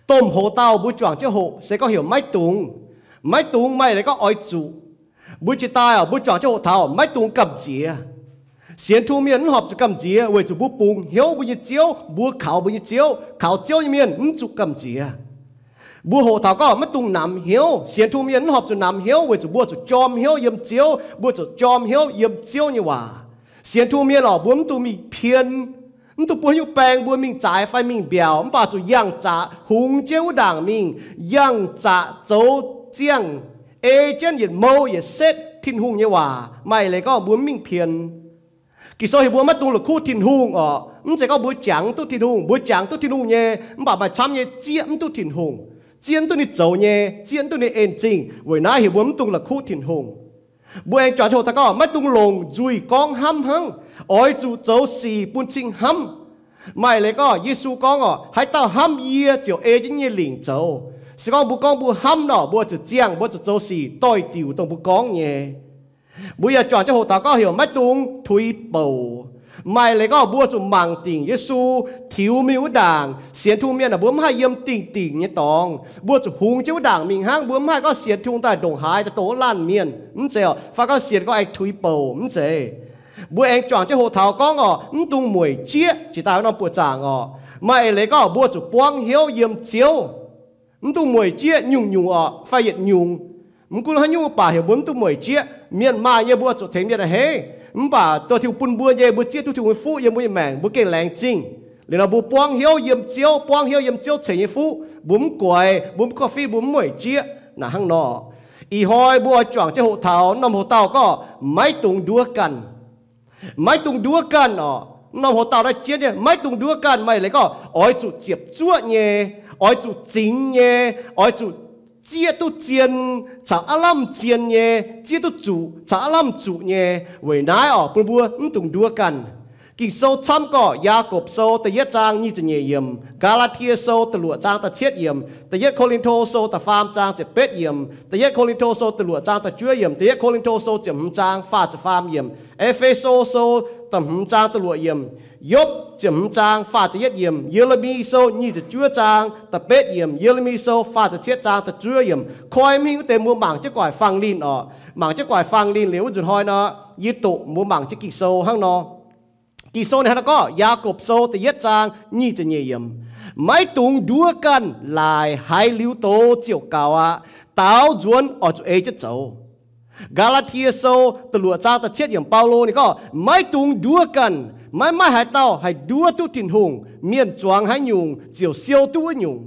Domh hoc-dauh mbuo juangc jienv hoqc se gorngv heuc maiv dungx. Maiv dungx maaih leiz gorngv oix zuqc. Mbuo jiex daaih oc, mbuo juangc jienv hoqc taux maiv dungx gamh nziex. Sienx tungh mienh mv horpc zuqc gamh nziex weic zuqc mbuo bungx hnyouv mbuo nyei ziouv, mbuo kaux mbuo nyei ziouv. Kaux ziouv nyei mienh mv zuqc gamh nziex. Mbuo hoqc taux gorngv maiv dungx namx hnyouv. Sienx tungh mienh mv horpc zuqc namx hnyouv weic zuqc mbuo zuqc jorm hnyouv yiem ziouv, mbuo zuqc jorm hnyouv yiem ziouv nyei waac. Sienx tungh mienh oc, mbuo mv dungx mingh pien, mv dungx bun haaix nyungc baeng mbuo mingh zaaix fai mingh mbiaauc, mv baac zuqc yangh zaqc hungx jienv wuov ndaangc mingh, yangh zaqc zoux ziangh, ei jienv yietc mou yietc setv Tin-Hungh nyei waac. Maaih leiz gorngv mbuo mv mingh pien. Ging-Sou heuc mbuo maiv dungx la'kuqv Tin-Hungh oc. Mv zeiz gorngv mbuo jangx mv duqv Tin-Hungh, mbuo jangx duqv Tin-Hungh nyei, mv baac maaih camv nyei zieqv mv duqv Tin-Hungh, zieqv mv duqv ninh zoux nyei, zieqv mv duqv ninh en zingh. Weic naaiv heuc mbuo mv dungx la'kuqv Tin-Hungh. Mbuo aengx juangc jienv hoqc taux gorngv maiv dungx longc nzuih gorngv hnamv hnangv. Oix zuqc zoux sic bun cing hnamv. Maaih leiz gorngv Yesu gorngv oc, haaix dauh hnamv yie ziouc ei jienv nyei lingc zoux. Se gorngv mbuo gorngv mbuo hnamv nor, mbuo zuqc ziangh, mbuo zuqc zoux sic doix-diuc dongh mbuo gorngv nyei. Mbuo yaac juangc jienv hoqc taux gorngv heuc maiv dungx tuix bouc. Maaih leiz gorngv mbuo zuqc mangc dingc Yesu tiux mingh wuov ndaangc. Sienx tungh mienh aah, mbuo mv haih yiem dingc dingc nyei dorngx. Mbuo zuqc hungx jienv wuov ndaangc mingh hnangv. Mbuo mv haih gorngv sienx tungh daaih ndongc haaix daaih dongh wuov laanh mienh mv zeiz oc, fai gorngv sienx gorngv aengx tuix bouc mv zeiz. Mbuo aengx juangc jienv hoqc taux gorngv oc, mv dungx mueic jieqv jiex daaih wuov norm buoqc zaangc oc. Maaih leiz gorngv mbuo zuqc buangv hnyouv yiem Ziouv. Mv dungx mueic jieqv nyungc-nyungc oc, fai yietc nyungc. Mv gunv haaix nyungc baac heuc mbuo mv dungx mueic jieqv. Mienh maaih nyei mbuo zuqc tengx mienh a'hneiv, mv baac dongh Tin-Hungh bun mbuo nyei mbuo zieqv duqv Tin-Hungh nyei fuqv yiem mbuo nyei maengc, mbuo gengh laengz zingh. Liuz nor mbuo buangv hnyouv yiem Ziouv, buangv hnyouv yiem Ziouv ceix nyei fuqv, mbuo mv guaix, mbuo mv korv-fiqv, mbuo mv mueic jieqv. Naaic hnangv nor, ih hnoi mbuo oix juangc jienv hoqc taux norm hoc-dauh gorngv maiv dungx nduov ganh. Maiv dungx nduov ganh oc. Norm hoc-dauh naaiv jienv nyei maiv dungx nduov ganh maaih leiz gorngv oix zuqc ziepc zuoqv nyei, oix zuqc zingx nyei, oix zuqc zieqv duqv zien caux aav lamh zien nyei, zieqv duqv zuqc caux aav lamh zuqc nyei. Weic naaiv oc, bun mbuo mv dungx nduov ganh. Ging-Sou camv gorqv Yaagorpc Sou da'yietv zaang nyic ziepc nyeic yiemc, Gaa^laa^tie Sou da'luoqc zaang da'cietv yiemc, Da'yietv Ko^lin^to Sou da'faam zaang ziepc betv yiemc, Da'yietv Ko^lin^to Sou da'luoqc zaang da'juov yiemc, Da'yietv Ko^lin^to Sou ziepc hmz zaang faah ziepc faam yiemc, E^fe^so Sou da'hmz zaang da'luoqc yiemc, Yopv ziepc hmz zaang faah ziepc yietv yiemc, Ye^le^mi Sou nyic ziepc juov zaang da'betv yiemc, Ye^le^mi Sou faah ziepc cietv zaang da'juov yiemc. Koi mv hingh wuov deix mbuo mangc jienv guaaic fang linh oc. Mangc jienv guaaic fang linh liuz wuov nzunc hnoi nor, yie doqc mbuo mangc jienv Ging-Sou hnangv nor. Ging-Sou ninh hnangv naaiv gorngv, Yaagorpc Sou da'yietv zaang nyic ziepc nyeic yiemc, maiv dungx nduov ganh, laaic haiz liuz doz ziouc gaux aqv. Daaux nzuonx oix zuqc ei jienv zoux. Gaa^laa^tie Sou da'luoqc zaang da'cietv yiemc, Baulo ninh gorngv, maiv dungx nduov ganh. Maiv maaih haaix dauh haih nduov duqv Tin-Hungh. Mienh zuangx haaix nyungc ziouc siou duqv wuov nyungc.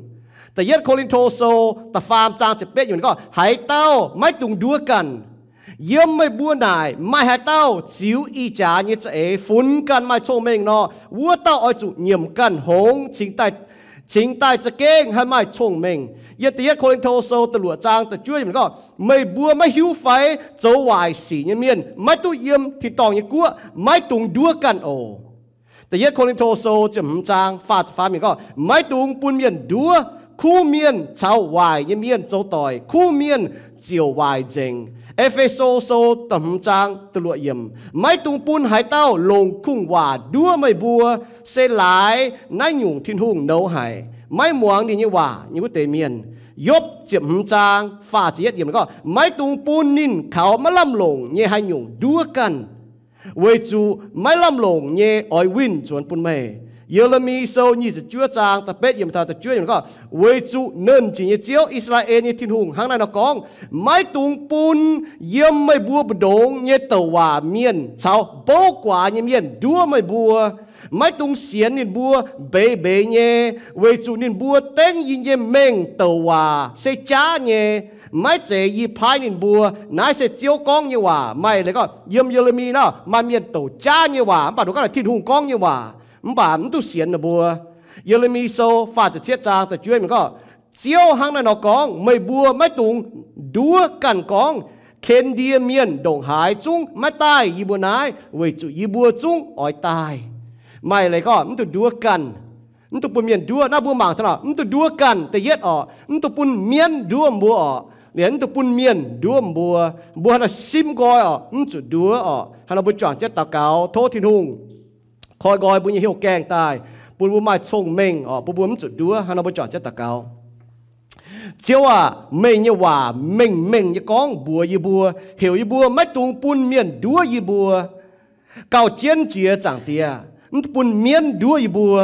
Da'yietv Ko^lin^to Sou da'faam zaang ziepc betv yiemc ninh gorngv, haaix dauh maiv dungx nduov ganh. Yiem meih mbuo naaic maaih haaix dauh ziux ih jaax nyei za'eix funx ganh maaih cong-mengh nor, wuov dauh oix zuqc nyiemc ganh hngongx cingx daaih za'gengh haih maaih cong-mengh. Yiem Da'yietv Ko^lin^to Sou da'luoqc zaang da'juov yiemc ninh gorngv, meih mbuo maiv hiuv fai? Zoux waaic sic nyei mienh maiv duqv yiem tin-dorngh nyei guoqv. Maiv dungx nduov ganh oc. Da'yietv Ko^lin^to Sou ziepc hmz zaang faah ziepc faam yiemc gorngv, maiv dungx bun mienh nduov. Kuv mienh caux waaic nyei mienh zoux doic, kuv mienh ziouc waaic nzengc. E^fe^so Sou da'hmz zaang da'luoqc yiemc, maiv dungx bun haaix dauh longc kungx-waac nduov meih mbuo. Se laaix naaiv nyungc Tin-Hungh nouz haic, maiv muangx ninh nyei waac nyei wuov deix mienh. Yopv ziepc hmz zaang faah ziepc yietv yiemc gorngv, maiv dungx bun ninh kaux maiv lamh longc nyei haaix nyungc nduov ganh, weic zuqc maiv lamh longc nyei oix winh nzuonx bun meih. Ye^le^mi Sou nyic ziepc juov zaang da'betv yiemc taux da'juov yiemc gorngv, weic zuqc Nernh Jiex nyei Ziouv, I^saa^laa^en nyei Tin-Hungh hnangv naaiv nor gorngv, maiv dungx bun yiem meih mbuo mbu'ndongx nyei douc waac mienh caux mbouv guaax nyei mienh nduov meih mbuo. Maiv dungx sienx ninh mbuo mbeix mbeix nyei, weic zuqc ninh mbuo dengv yie nyei mengh douc waac se jaav nyei. Maiv zeiz yie paaiv ninh mbuo. Naaiv se Ziouv gorngv nyei waac. Maaih leiz gorngv yiem Ye^le^mi nor maaih mienh douc jaav nyei waac, mv baac nduqc gaav naaic Tin-Hungh gorngv nyei waac, mv baac mv duqv sienx ninh mbuo. Ye^le^mi Sou faah ziepc cietv zaang da'juov yiemc gorngv, Ziouv hnangv naaiv nor gorngv, meih mbuo maiv dungx nduov ganh gorngv, Ken^ndie Mienh ndongc haaix zungv maiv daaih yie mbuo naaiv, weic zuqc yie mbuo zungv oix daaih. Maaih leiz gorngv mv dungx nduov ganh. Mv dungx bun mienh nduov. Naaiv mbuo mangc taux nor, mv dungx nduov ganh da'yietv oc, mv dungx bun mienv nduov mbuo oc, liemh mv dungx bun mienh nduov mbuo. Mbuo hnangv naaiv simv nqoi oc, mv zuqc nduov oc. Hnangv nor mbuo juangc jienv daux gaux tov Tin-Hungh koi nqoi mbuo nyei hnyouv gaengh daaih. bun mbuo maaih cong-mengh oc, bun mbuo mv zuqc nduov. Hnangv nor mbuo juangc jienv daux gaux. Ziouv aac, meih nyei waac mengh mengh nyei gorngv mbuox yie mbuo, heuc yie mbuo maiv dungx bun mienh nduov yie mbuo. Gauh jienv jiex, Zaangc Diex, mv bun mienv nduov yie mbuo,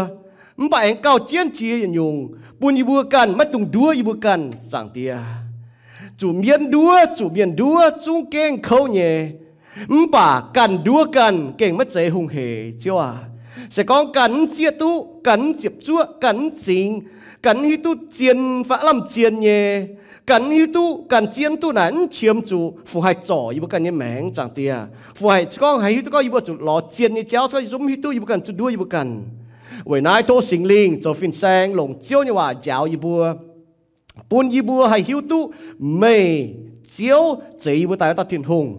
mv baac aengx gauh jienv jiex yietc nyungc bun yie mbuo ganh maiv dungx nduov yie mbuo ganh, Zaangc Diex. Zuqc mienv nduov, zuqc mienh nduov zungv gengh kouv nyei, mv baac ganh nduov ganh gengh maiv zeiz hungh hec, Ziouv aac. Se gorngv ganh mv zieqv duqv, ganh mv ziepc zuoqv, ganh mv zingx, ganh mv hiuv duqv zien fai lamh zien nyei, ganh mv hiuv duqv, ganh zieqv mv duqv naaic mv qiemx zuqc fungc haih zorc yie mbuo ganh nyei maengc, Zaangc Diex. Fungc haih, se gorngv haih hiuv duqv gorngv yie mbuo zuqc lorz zien nyei jauv, se gorngv yie mbuo mv hiuv duqv, yie mbuo ganh zuqc nduov yie mbuo ganh. Weic naaiv tov Singx Lingh zoux fin-saeng longc Ziouv nyei waac njaaux yie mbuo, bun yie mbuo haih hiuv duqv meih, Ziouv, zeiz yie mbuo daaih dauh Tin-Hungh.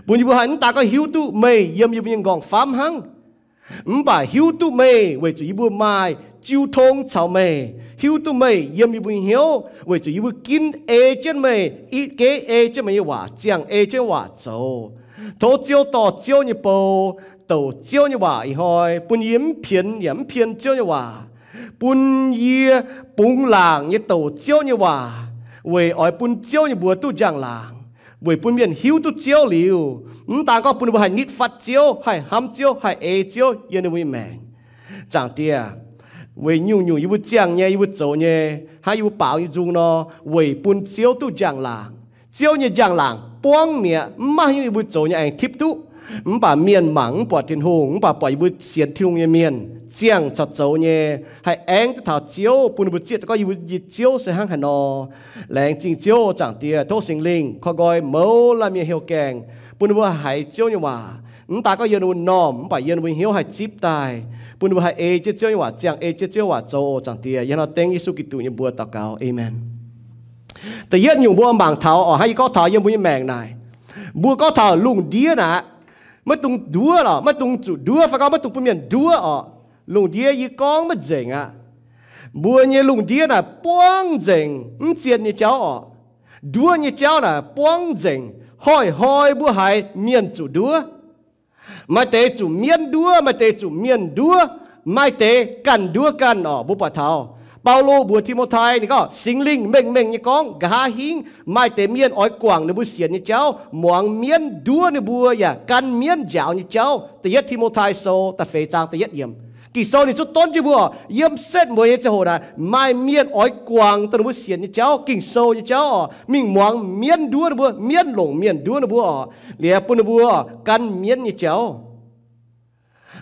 Bun yie mbuo haih mv daaih gorngv hiuv duqv meih yiem yie mbuo nyei nqorngv-famv hnangv, mv baac hiuv duqv meih weic zuqc yie mbuo maaih jiu tong caux meih, hiuv duqv meih yiem yie mbuo nyei hnyouv weic zuqc yie mbuo ginv ei jienv meih, i geiv ei jienv meih nyei waac, ziangh ei jienv waac zoux. Tov Ziouv dorh Ziouv nyei bou, douc Ziouv nyei waac ih hnoi, bun yie mv pienx yaac mv pien Ziouv nyei waac, bun yie bungx laangc nyei douc Ziouv nyei waac, weic oix bun Ziouv nyei mbuox duqv njang-laangc, weic bun mienh hiuv duqv Ziouv liuz, mv daan gorngv bun ninh mbuo haih nitv fatv Ziouv, haih hnamv Ziouv, haih ei Ziouv yiem ninh mbuo nyei maengc. Zaangc Diex, weic nyungc-nyungc yie mbuo ziangh nyei, yie mbuo zoux nyei, hnangv yie mbuo baaux nyei nzung nor, weic bun Ziouv duqv njang-laangc. Ziouv nyei njang-laangc buangv mi'aqv, mv maaih haaix nyungc yie mbuo zoux nyei aengx tipv duqv. Mv baac mienh mangc mv buatc Tin-Hungh, mv baac buatc yie mbuo sienx Tin-Hungh nyei mienh ziangh caux zoux nyei, haih aengx duqv taux Ziouv, bun ninh mbuo zieqv duqv gorngv yie mbuo nyei Ziouv se hnangv haaix nor. Laengz zingh Ziouv, Zaangc Diex, tov Singx Lingh koi nqoi mouz laanh mienh heuc gaengh, bun ninh mbuo haiz Ziouv nyei waac, mv daan gorngv yiem ninh mbuo m'normh, mv baac yiem ninh mbuo hnyouv haih zipv daaih, bun ninh mbuo haih ei jienv Ziouv nyei waac ziangh, ei jienv Ziouv waac zoux. Zaangc Diex, yie hnangv nor dengv Yesu Giduc nyei mbuox daux gaux. Aamen. Da'yietv nyungc mbuo mangc taux oc, hnangv yie gorngv taux yiem mbuo nyei maengc naaic, mbuo gorngv taux lungh ndiev naaic, maiv dungx nduov lorqc, maiv dungx zuqc nduov fai gorngv maiv dungx bun mienh nduov oc. Lungh ndiev yie gorngv maiv nzengc aqv. Mbuo nyei lungh ndiev naaic buangv nzengc mv zien nyei jauv oc. Nduov nyei jauv naaic buangv nzengc. Hnoi-hnoi mbuo haiz mienh zuqc nduov. Maaih deix zuqc mienv nduov, maaih deix zuqc mienh nduov, maaih deix ganh nduov ganh oc. Mbuo buatc taux Baulo mbuox Ti^mo^tai, ninh gorngv Singx Lingh mengh mengh nyei gorngv, nqa'haav hingv maaih deix mienh oix guangc ninh mbuo sienx nyei jauv, muangx mienv nduov ninh mbuo yaac gan mienv njaaux nyei jauv. Da'yietv Ti^mo^tai Sou da'feix zaang da'yietv yiemc. Ging-Sou ninh zuqc donv jienv mbuo, yiem setv mueiz nyei ziangh hoc naaic maaih mienh oix guangc dongh ninh mbuo sienx nyei jauv, Ging-Sou nyei jauv oc, mingh muangx mienv nduov ninh mbuo, mienv longc mienh nduov ninh mbuo oc, liuz bun ninh mbuo gan mienv nyei jauv.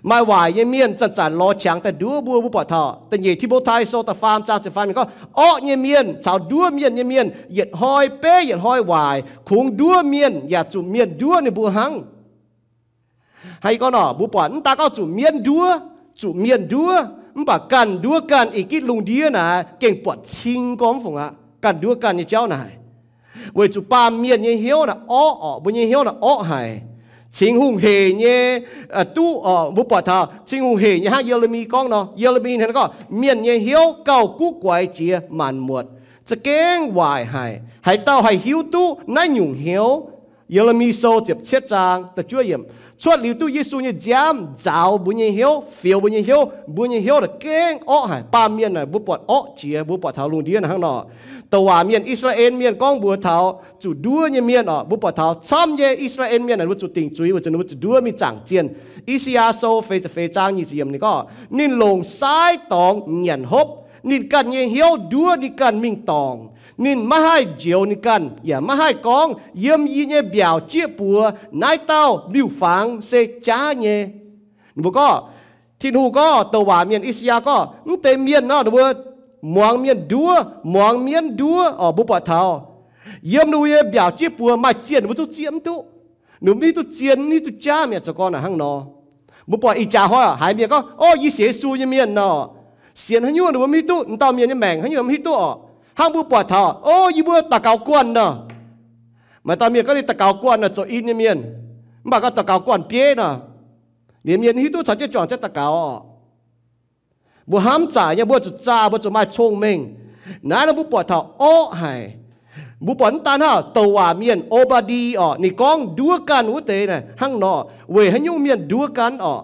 Maaih waaic nyei mienh zanc-zanc lorz qangx daaih nduov mbuo. Mbuo buatc taux da'nyeic Ti^mo^tai Sou da'faam zaang ziepc faam yiemc gorngv, orqv nyei mienh caux nduov mienh nyei mienh yietc hnoi beiv yietc hnoi waaic, kungx nduov mienh yaac zuqc mienh nduov ninh mbuo hnangv. Hnangv yie gorngv nor, mbuo buatc mv daan gorngv zuqc mienv nduov, zuqc mienh nduov, mv baac ganh nduov ganh, ih gitv lungh ndiev naaic gengh buatc cing gormx fungc aqv. Ganh nduov ganh nyei jauv naaic, weic zuqc baamh mienh nyei hnyouv naaic orqv oc, mbuo nyei hnyouv naaic orqv haic. Cingx hungh hec nyei, duqv oc, mbuo buatc taux cingx hungh hec nyei hnangv Ye^le^mi gorngv nor. Ye^le^mi hnangv gorngv, mienh nyei hnyouv gauh guv guaix jiex maanc muotc, za'gengh waaic haic. Haaix dauh haih hiuv duqv naaiv nyungc hnyouv? Ye^le^mi Sou ziepc cietv zaang da'juov yiemc. Cuotv liuz duqv Yesu nyei nziaamv nzaaux mbuo nyei hnyouv, fioux mbuo nyei hnyouv, mbuo nyei hnyouv naaic gengh orqv haic. Baamh mienh naaic mbuo buatc orqv jiex, mbuo buatc taux lungh ndiev naaic hnangv nor. Douc waac mienh, I^saa^laa^en Mienh gorngv mbuox taux zuqc nduov nyei mienh oc, mbuo buatc taux camv nyei I^saa^laa^en Mienh naaic mbuo zuqc dingc zuiz weic zuqc ninh mbuo zuqc nduov mingh zaangc zienh. I^saa^yaa Sou feix ziepc feix zaang nyic ziepc yiemc ninh gorngv, ninh longc sai dorngx nyanc hopv, ninh ganh nyei hnyouv nduov ninh ganh mingh dorngc. Ninh maiv haih njoux ninh ganh, yaac maiv haih gorngv, yiem yie nyei mbiaauc jieqv buoz naaiv dauh liuh fangx se jaav nyei. Ninh mbuo gorngv, Tin-Hungh gorngv, douc waac mienh I^saa^yaa gorngv, mv deix mienh nor ninh mbuo muangx mienh nduov, muangx mienv nduov oc. Mbuo buatc taux yiem ninh mbuo nyei mbiaauc jieqv buoz maaih zienh ninh mbuo zungv zieqv mv duqv. Ninh mbuo mv hiuv duqv zien, mv hiuv duqv jaav mi'aqv, zoux gorn naaic hnangv nor. Mbuo buatc ih jaax hnoi haiz mienh gorngv, o, yie sienx Yesu nyei mienh nor. Sienx haaix nyungc ninh mbuo mv hiuv duqv, dauh mienh nyei maengc haaix nyungc mv hiuv duqv oc. Hnangv mbuo buatc taux, o, yie mbuo daux gaux guanh nor. Maaih dauh mienh gorngv ninh daux gaux guanh nor zoux in nyei mienh, mv baac gorngv daux gaux guanh bieiv nor, liemh mienh hiuv duqv caux jienv juangc jienv daux gaux oc. Mbuo hnamv zaqc nyei, mbuo zuqc zaah, mbuo zuqc maaih cong-mengh. Naaiv nor mbuo buatc taux orqv haic. Mbuo buatc mv daan hnangv douc waac mienh O^mbaa^ndi oc, ninh gorngv nduov ganh wuov deix naaic hnangv nor. Weic haaix nyungc mienh nduov ganh oc?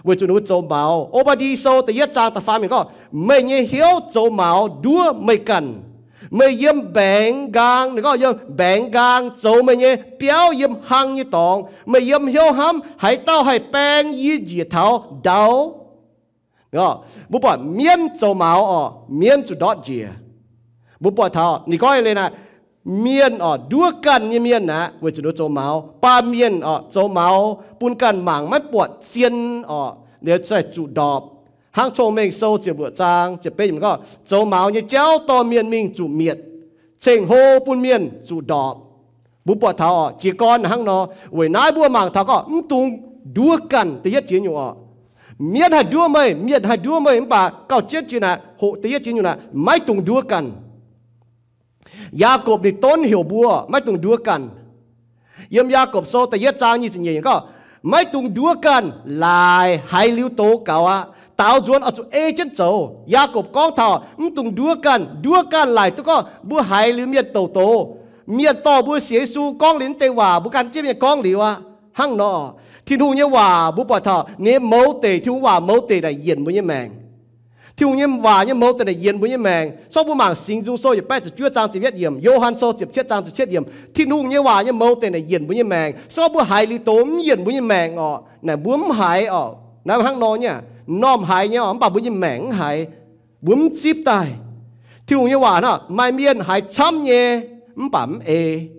weic zuqc ninh mbuo zoux maux. O^mbaa^ndi Sou da'yietv zaang da'faam yiemc gorngv, meih nyei hnyouv zoux maux nduov meih ganh. Meih yiem mbaengx nqaang, ninh gorngv yiem mbaengx nqaang zoux meih nyei biauv yiem hlang nyei dorngx. Meih yiem hnyouv hnamv, haaix dauh haih baeng yie njiec taux ndau? Mbuo buatc mienv zoux maux orqc, mienv zuqc ndortv njiec. Mbuo buatc taux ninh gorngv eix leiz naaic, mienh orqc, nduov ganh nyei mienh aqv, weic zuqc ninh zoux maux. Baamh mienh orqc, zoux maux bun ganh mangc maiv buatc zien orqc, liuz ziouc zuqc ndorpc. Hnangv Cong-Mengh Sou ziepc luoqc zaang ziepc betv yiemc gorngv, zoux maux nyei jauv dorh mienh mingh zuqc mietc, ceng-hlo bun mienh zuqc ndorpc. Mbuo buatc taux orqc, jiez gorn hnangv nor. Weic naaiv mbuo mangc taux gorngv mv dungx nduov ganh da'yietv jiex nyungc orqc. Mienv haih nduov meih, mienh haih nduov meih, mv baac gauh jienv jiex naaic, hoqc da'yietv jiex nyungc naaic, maiv dungx nduov ganh. Yaakopv ninh donv heuc mbuo maiv dungx nduov ganh. Yiem Yaakopv Sou da'yietv zaang nyic ziepc nyeic gorngv, maiv dungx nduov ganh, laaic haiz liuz doz gaux aqv. Daaux nzuonx oix zuqc ei jienv zoux. Yaakopv gorngv taux mv dungx nduov ganh. Nduov ganh laaic duqv gorngv mbuo haiz liuz mienh douc doz, mienh dorh mbuo sienx Yesu, gorngv liuz naaiv deix waac mbuo gan jienv mienh gorngv liuz aqv. Hnangv nor, Tin-Hungh nyei waac mbuo buatc taux ninh nyei mouz deic, Tin-Hungh waac mouz deic naaic yienc mbuo nyei maengc. Tin-Hungh nyei waac nyei mouz deic naaic yienc mbuo nyei maengc. Se gorngv mbuo mangc Singx Nzung Sou yietc baeqv ziepc juov zaang ziepc yietv yiemc, Yo^han Sou ziepc cietv zaang ziepc cietv yiemc, Tin-Hungh nyei waac nyei mouz deic naaic yienc mbuo nyei maengc. Se gorngv mbuo haiz liuz doz mv yienc mbuo nyei maengc orqc, naaic mbuo mv haiz orqc, naaiv hnangv nor nyei, m'normh haiz nyei orqc, mv baac mbuo nyei maengc mv haiz, mbuo mv zipv daaih. Tin-Hungh nyei waac hnangv, maaih mienh haiz camv nyei, mv baac mv ei.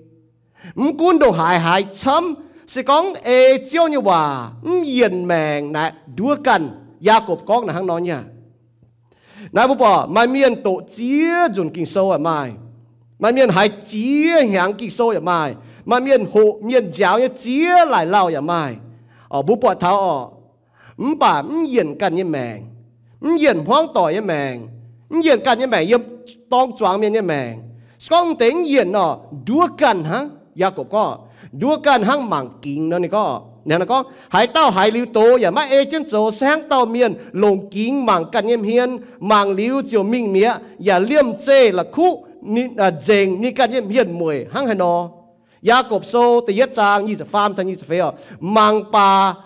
Mv gunv ndongc haaix haiz camv, se gorngv ei Ziouv nyei waac mv yienc maengc naaic nduov ganh. Yaakopv gorngv naaic hnangv nor nyei. Naaiv mbuo buatc maaih mienh doqc ziex nzunc Ging-Sou yaac maaih. Maaih mienh haiz ziex hnyangx Ging-Sou yaac maaih. Maaih mienh hoqc mienh njaaux nyei ziex laaic lauh yaac maaih. Orqc, mbuo buatc taux orqc, mv baac mv yienc ganh nyei maengc, mv yienc hmuangv doic nyei maengc, mv yienc ganh nyei maengc yiem dorng zuangx mienh nyei maengc. Se gorngv m'deix mv yienc orqc, nduov ganh hnangv. Yaakopv gorngv, nduov ganh hnangv mangc gingx nor. Ninh gorngv, ninh gorngv, haaix dauh haiz liuz doz yaac maiv ei jienv zoux, se hnangv dauh mienh longc gingx mangc ganh nyei hmien, mangc liuz ziouc mingh mi'aqv, yaac liemh zeih la'kuqv nzengc ninh ganh nyei hmien mueic hnangv haaix nor. Yaakopv Sou da'yietv zaang nyic ziepc faam taux nyic ziepc feix orqc, mangc baac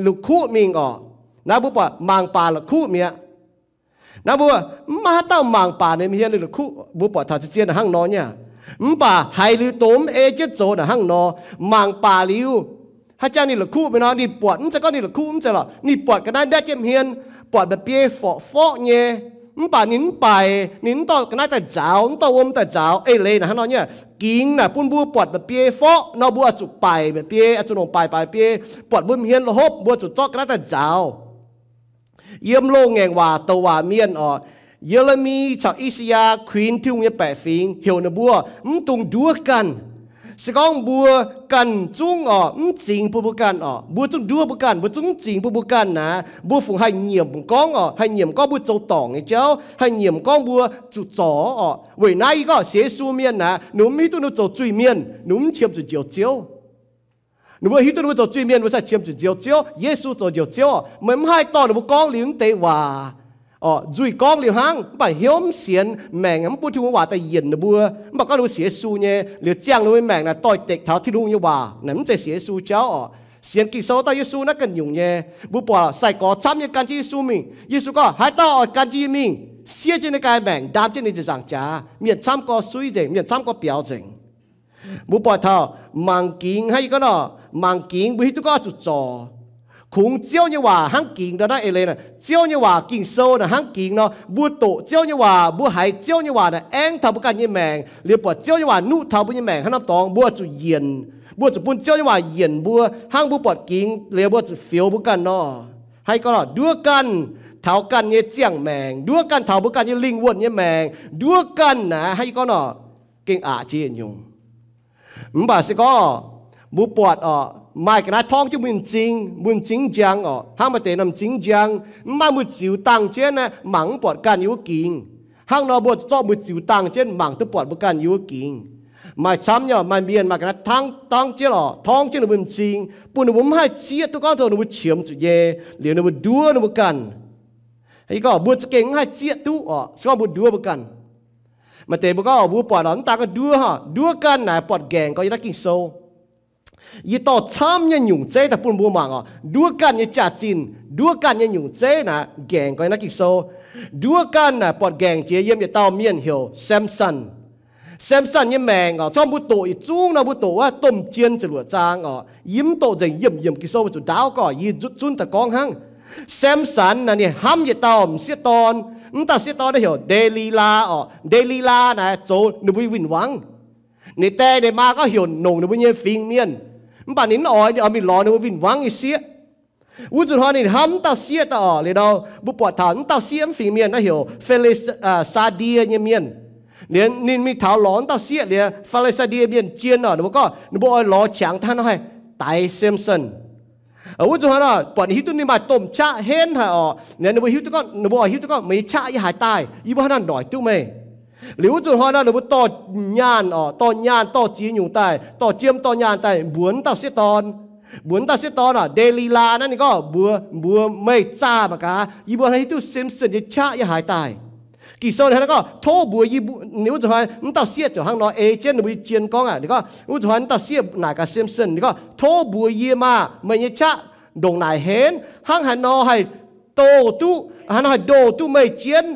la'kuqv mingh orqc. Naaiv mbuo buatc mangc baac la'kuqv mi'aqv. Naaiv mbuo mv maaih haaix dauh mangc baac ninh hmien la'kuqv. Mbuo buatc taux zien-zien hnangv nor nyei. Mv baac haiz liuz doz mv ei jienv zoux naaic hnangv nor, mangc baac liuz, haaix jangx ninh la'kuqv mingh nor, ninh buatc, mv zeiz gorngv ninh la'kuqv mv zeiz lorqc, ninh buatc ga'naaiv ndaetv jienv hmien, buatc mba'biei forqv-forqv nyei, mv baac ninh mv baic, ninh mv dorh ga'naaiv daaih nzaaux, mv dorh wuom daaih nzaaux. Eix leiz naaic hnangv nor nyei. Gingx naaic bun mbuo buatc mba'biei forqv nor, mbuo oix zuqc baic mba'biei, oix zuqc longc baic baic mba'biei, buatc mbuo hmien la'hopv, mbuo zuqc zorqv ga'naaiv daaih nzaaux. Yiem loz-ngaengc waac douc waac mienh orqc, Ye^le^mi caux I^saa^yaa kuinx Tin-Hungh nyei baeqc fingx heuc ninh mbuo mv dungx nduov ganh. Se gorngv mbuo ganh zungv orqc, mv zingx bun mbuo ganh orqc, mbuo zungv nduov mbuo ganh, mbuo zungv mv zingx bun mbuo ganh naaic, mbuo fungc haih nyiemc gorngv orqc, haih nyiemc gorngv mbuo zoux dorngc nyei jauv, haih nyiemc gorngv mbuo zuqc zorc orqc. Weic naaiv yie gorngv sienx Yesu mienh naaic, ninh mbuo mv hiuv duqv ninh mbuo zoux zuiz-mienh, ninh mbuo mv qiemx zuqc njoux Ziouv. Ninh mbuo hiuv duqv ninh mbuo zoux zuiz-mienh, mbuo sai qiemx zuqc njoux Ziouv. Yesu zoux njoux Ziouv orqc. Meih mv haih dorh ninh mbuo gorngv liuz mv deix waac orqc, nzuih gorngv liuz hnangv, mv baac hnyouv mv sienx, maengc mv bun Tin-Hungh waac daaih yienc ninh mbuo. Mv baac gorngv ninh mbuo sienx Yesu nyei, liuz ziangh ninh mbuo maengc naaic doix-dekc taux Tin-Hungh nyei waac naaic, mv zeiz sienx Yesu jauv orqc. Sienx Ging-Sou dauh Yesu naaiv ganh nyungc nyei. Mbuo buatc sai-gorx camv nyei gan jienv Yesu mingh. Yesu gorngv, haaix dauh oix gan jienv yie mingh, siev jienv ninh ganh maengc, ndaam jienv ninh nzaangc jaax. Mienh camv gorx suiv nzengc, mienh camv gorx biaux nzengc. Mbuo buatc taux mangc gingx hnangv yie gorngv nor, mangc gingx mbuo hiuv duqv gorngv zuqc zorc. Kungx Ziouv nyei waac hnangv gingx nor. Naaiv eix leiz naaic, Ziouv nyei waac Ging-Sou naaic hnangv gingx nor. Mbuo doqc Ziouv nyei waac, mbuo haiz Ziouv nyei waac naaic aengv taux mbuo ganh nyei maengc, liuz buatc Ziouv nyei waac nuqv taux mbuo nyei maengc hnangv norm dorngx, mbuo oix zuqc yienc, mbuo zuqc bun Ziouv nyei waac yienc mbuo hnangv mbuo buatc gingx liuz mbuo zuqc fioux mbuo ganh nor. Hnangv yie gorngv nor, nduov ganh taux ganh nyei ziangh maengc, nduov ganh taux mbuo ganh nyei lingh wuonh nyei maengc, nduov ganh naaic hnangv yie gorngv nor, gengh aqc jiex yietc nyungc. Mv baac se gorngv mbuo buatc orqc, maaih ga'naaiv torngv jienv mbuo nyei m'zing, mbuo m'zing mv njang orqc, hnangv maaih deix norm m'zing mv njang, mv maaih mbu'ziex dangh jienv naaiv mangc mv buatc ganh yiem wuov gingx. Hnangv nor mbuo zuqc zorqv mbu'ziex dangh jienv mangc duqv buatc mbuo ganh yiem wuov gingx. Maaih camv nyei, maaih mienh maaih ga'naaiv torngv jienv orqc, torngv jienv ninh mbuo m'zing, bun ninh mbuo mv haih zieqv duqv gorngv taux ninh mbuo qiemx zuqc nyei, liuz ninh mbuo nduov ninh mbuo ganh. Yie gorngv mbuo za'gengh mv haih zieqv duqv orqc, se gorngv mbuo nduov mbuo ganh. Maaih deix mbuo gorngv mbuo buatc orqc, mv daan gorngv nduov, nduov ganh naaic buatc nqaengc gorx yiem naaiv Ging-Sou. Yie dorh camv nyei nyungc zeiv daaih bun mbuo mangc oc. Nduov ganh nyei jaax-zinh, nduov ganh nyei nyungc zeiv naaic nqaengc gau naaiv Ging-Sou. Nduov ganh naaic buatc nqaengc jiex yiem yietc dauh mienh heuc Samson. Samson nyei maengc oc, zorqv mbuo doqc yietc zungv nor mbuo doqc wuov Domh Jien ziepc luoqc zaang oc. Yie mv doqc nzengc, yiemc yiemc Ging-Sou mbuo zuqc ndaauv gorngv, yie zunv daaih gorngv hnangv. Samson naaic ninh hnamv yietc dauh m'sieqv dorn. Mv dauh sieqv dorn naaiv heuc Nde^li^laa oc. Nde^li^laa naaic zoux ninh mbuo win-wangv. Ninh die ninh maa gorngv heuc nongc ninh mbuo nyei fingx mienh. Mv baac ninh mv oix, ninh oix mingh lorz ninh mbuo win-wangv nyei sieqv. Wuov nzunc hnoi ninh hnamv mv dauh sieqv daaih oc. Liuz nor mbuo buatc taux mv dauh sieqv mv fingx mienh naaiv heuc Fi^li, aa, saa^die nyei mienh. Liuz ninh mingh taux lorz mv dauh sieqv liuz, Fi^li^saa^die mienh jien oc, ninh mbuo gorngv ninh mbuo oix lorz qangx daaih nor haih daix Samson. Wuov nzunc hnoi nor buatc ninh hiuv duqv ninh maaih domh qaqv henv haic oc. Liuz ninh mbuo hiuv duqv gorngv, ninh mbuo oix hiuv duqv gorngv, meih nyei qaqv yie haaix daaih, yie mbuo haaix nor noic duqv meih? Liuz wuov nzunc hnoi nor ninh mbuo dorh nyaanh oc, dorh nyaanh dorh ziex nyungc daaih, dorh jiem dorh nyaanh daaih mbuox mv dauh sieqv dorn. Mbuox mv dauh sieqv dorn oc, Nde^li^laa naaiv ninh gorngv mbuox, mbuox meih zaah mangc gaax, yie mbuo hiuv duqv Samson nyei qaqv yie haaix daaih. Ging-Sou ninh hnangv naaiv gorngv, tov mbuox yie, ninh wuov nzunc hnoi mv dauh sieqv ziouc hnangv nor ei jienv ninh mbuo nyei jien gorngv aqv. Ninh gorngv wuov nzunc hnoi mv dauh sieqv naaic gaax Samson, ninh gorngv, tov mbuox yie maah, meih nyei qaqv ndongc naaic henv, hnangv haaix nor haih ndoh duqv, hnangv nor haih ndoh duqv meih jienv,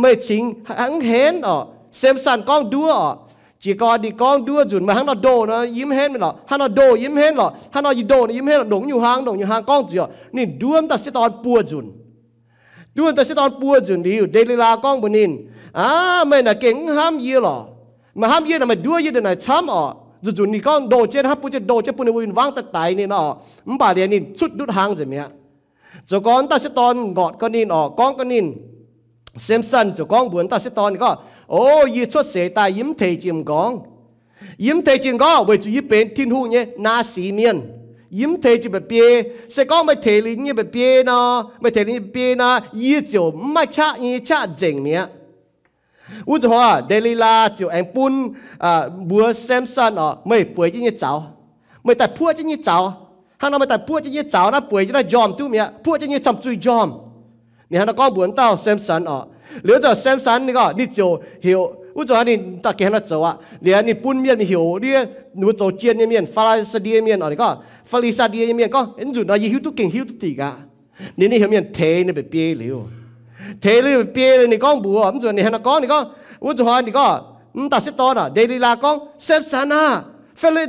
meih cingx hnangv henv oc. Samson gorngv nduov oc. Jiez gorn ninh gorngv nduov nzunc, meih hnangv nor ndoh nor yie mv henv lorqc, hnangv nor ndoh yie mv henv lorqc, hnangv nor yie ndoh nor yie mv henv lorqc, ndongc nyungc hnaangx, ndongc nyungc hnaangx gorngv nzueic oc. Ninh nduov mv dauh sieqv dorn buo nzunc. Nduov mv dauh sieqv dorn buo nzunc liuz, Nde^li^laa gorngv mbuox ninh, aav, meih naaic gengh mv hnamv yie lorqc. Meih hnamv yie naaic meih nduov yie ndongc naaic camv oc. Nzunc nzunc ninh gorngv ndoh jienv hnangv bun jienv ndoh jienv bun ninh mbuo win-wangv daaih daix ninh oc. Mv baac liuz ninh cutv ndutv hlang nzengc mi'aqv. Zoux gorn mv dauh sieqv dorn nqortc gau ninh oc, gorngv gau ninh. Samson ziouc gorngv mbuox mv dauh sieqv dorn, ninh gorngv, o, yie cuotv seix daaih yie mv teix jiex m'nqorngv. Yie mv teix jiex m'nqorngv weic zuqc yie benx Tin-Hungh nyei naa sic mienh. Yie mv teix jiex mba'biei. Se gorngv meih teix liuz nyei mba'biei nor, meih teix liuz nyei mba'biei nor, yie ziouc mv maaih qaqv, yie nyei qaqv nzengc mi'aqv. Wuov nzunc hnoi Nde^li^laa ziouc aengx bun, mbuox Samson oc, meih bueix jienv nyei zaux. Meih daaih puoqv jienv nyei zaux. Hnangv nor meih daaih puoqv jienv nyei zaux naaiv bueix jienv naaiv njormh duqv mi'aqv, puoqv jienv nyei camh zuih njormh. Ninh hnangv nor gorngv mbuox wuov dauh Samson oc. Liuz wuov zanc Samson ninh gorngv ninh ziouc heuc, wuov zanc ninh daaih gengh hnangv nor zoux aqv. Liuz ninh bun mienh heuc ndiev ninh mbuo zoux jien nyei mienh, Fi^li^saa^die mienh oc. Ninh gorngv Fi^li^saa^die nyei mienh gorngv, mv nzunc nor yie hiuv duqv gengh hiuv duqv dingc aqv. Ninh, ninh heuc mienh teix ninh mba'biei liuz. Teix ninh mba'biei liuz ninh gorngv mbuox, mv nzunc ninh hnangv nor gorngv, ninh gorngv, wuov nzunc hnoi ninh gorngv, mv dauh sieqv dorn oc, Nde^li^laa gorngv, Samson aah! Fi^li,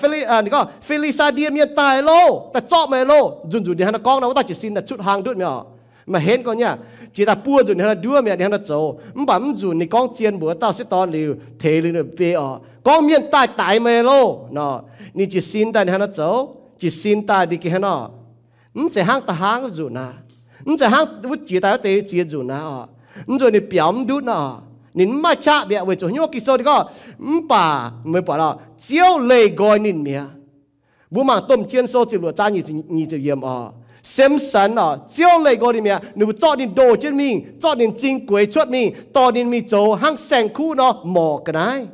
Fi^li, ninh gorngv Fi^li^saa^die mienh daaih loh, daaih zorqv meih loh. Nzunc nzunc ninh hnangv nor gorngv nor, wuov dauh jiez sin daaih cutv hlang ndutv mi'aqv oc. Maaih henv gorngv nyei aqv. Jiex daaih buo nzunc ninh hnangv nor nduov mi'aqv, ninh hnangv nor zoux. Mv baac mv nzunc ninh gorngv zien mbuox dauh sieqv dorn liuz, teix liuz ninh mba'biei oc, gorngv mienh daaih daix meih loh nor, ninh jiez sin daaih ninh hnangv nor zoux. Jiez sin daaih ninh gengh hnangv nor, mv zeiz hnangv da'hnangv nzunc aqv. Mv zeiz hnangv wuov jiex daaih wuov deix ziex nzunc aqv oc. Mv nzunc ninh biaux mv ndutv nor, ninh mv maaih qaqv mi'aqv weic zuqc hnyouv Ging-Sou ninh gorngv, mv baac meih buatc oc, Ziouv leih nqoi ninh mi'aqv. Mbuo mangc Domh Jien Sou ziepc luoqc zaang nyic ziepc yiemc oc. Samson oc, Ziouv leih nqoi ninh mi'aqv. Ninh mbuo zorqv ninh ndoh jienv mingh, zorqv ninh m'zing gueix cuotv mingh, dorh ninh mingh zoux hnangv saeng-kuv nor morc ga'naaiv.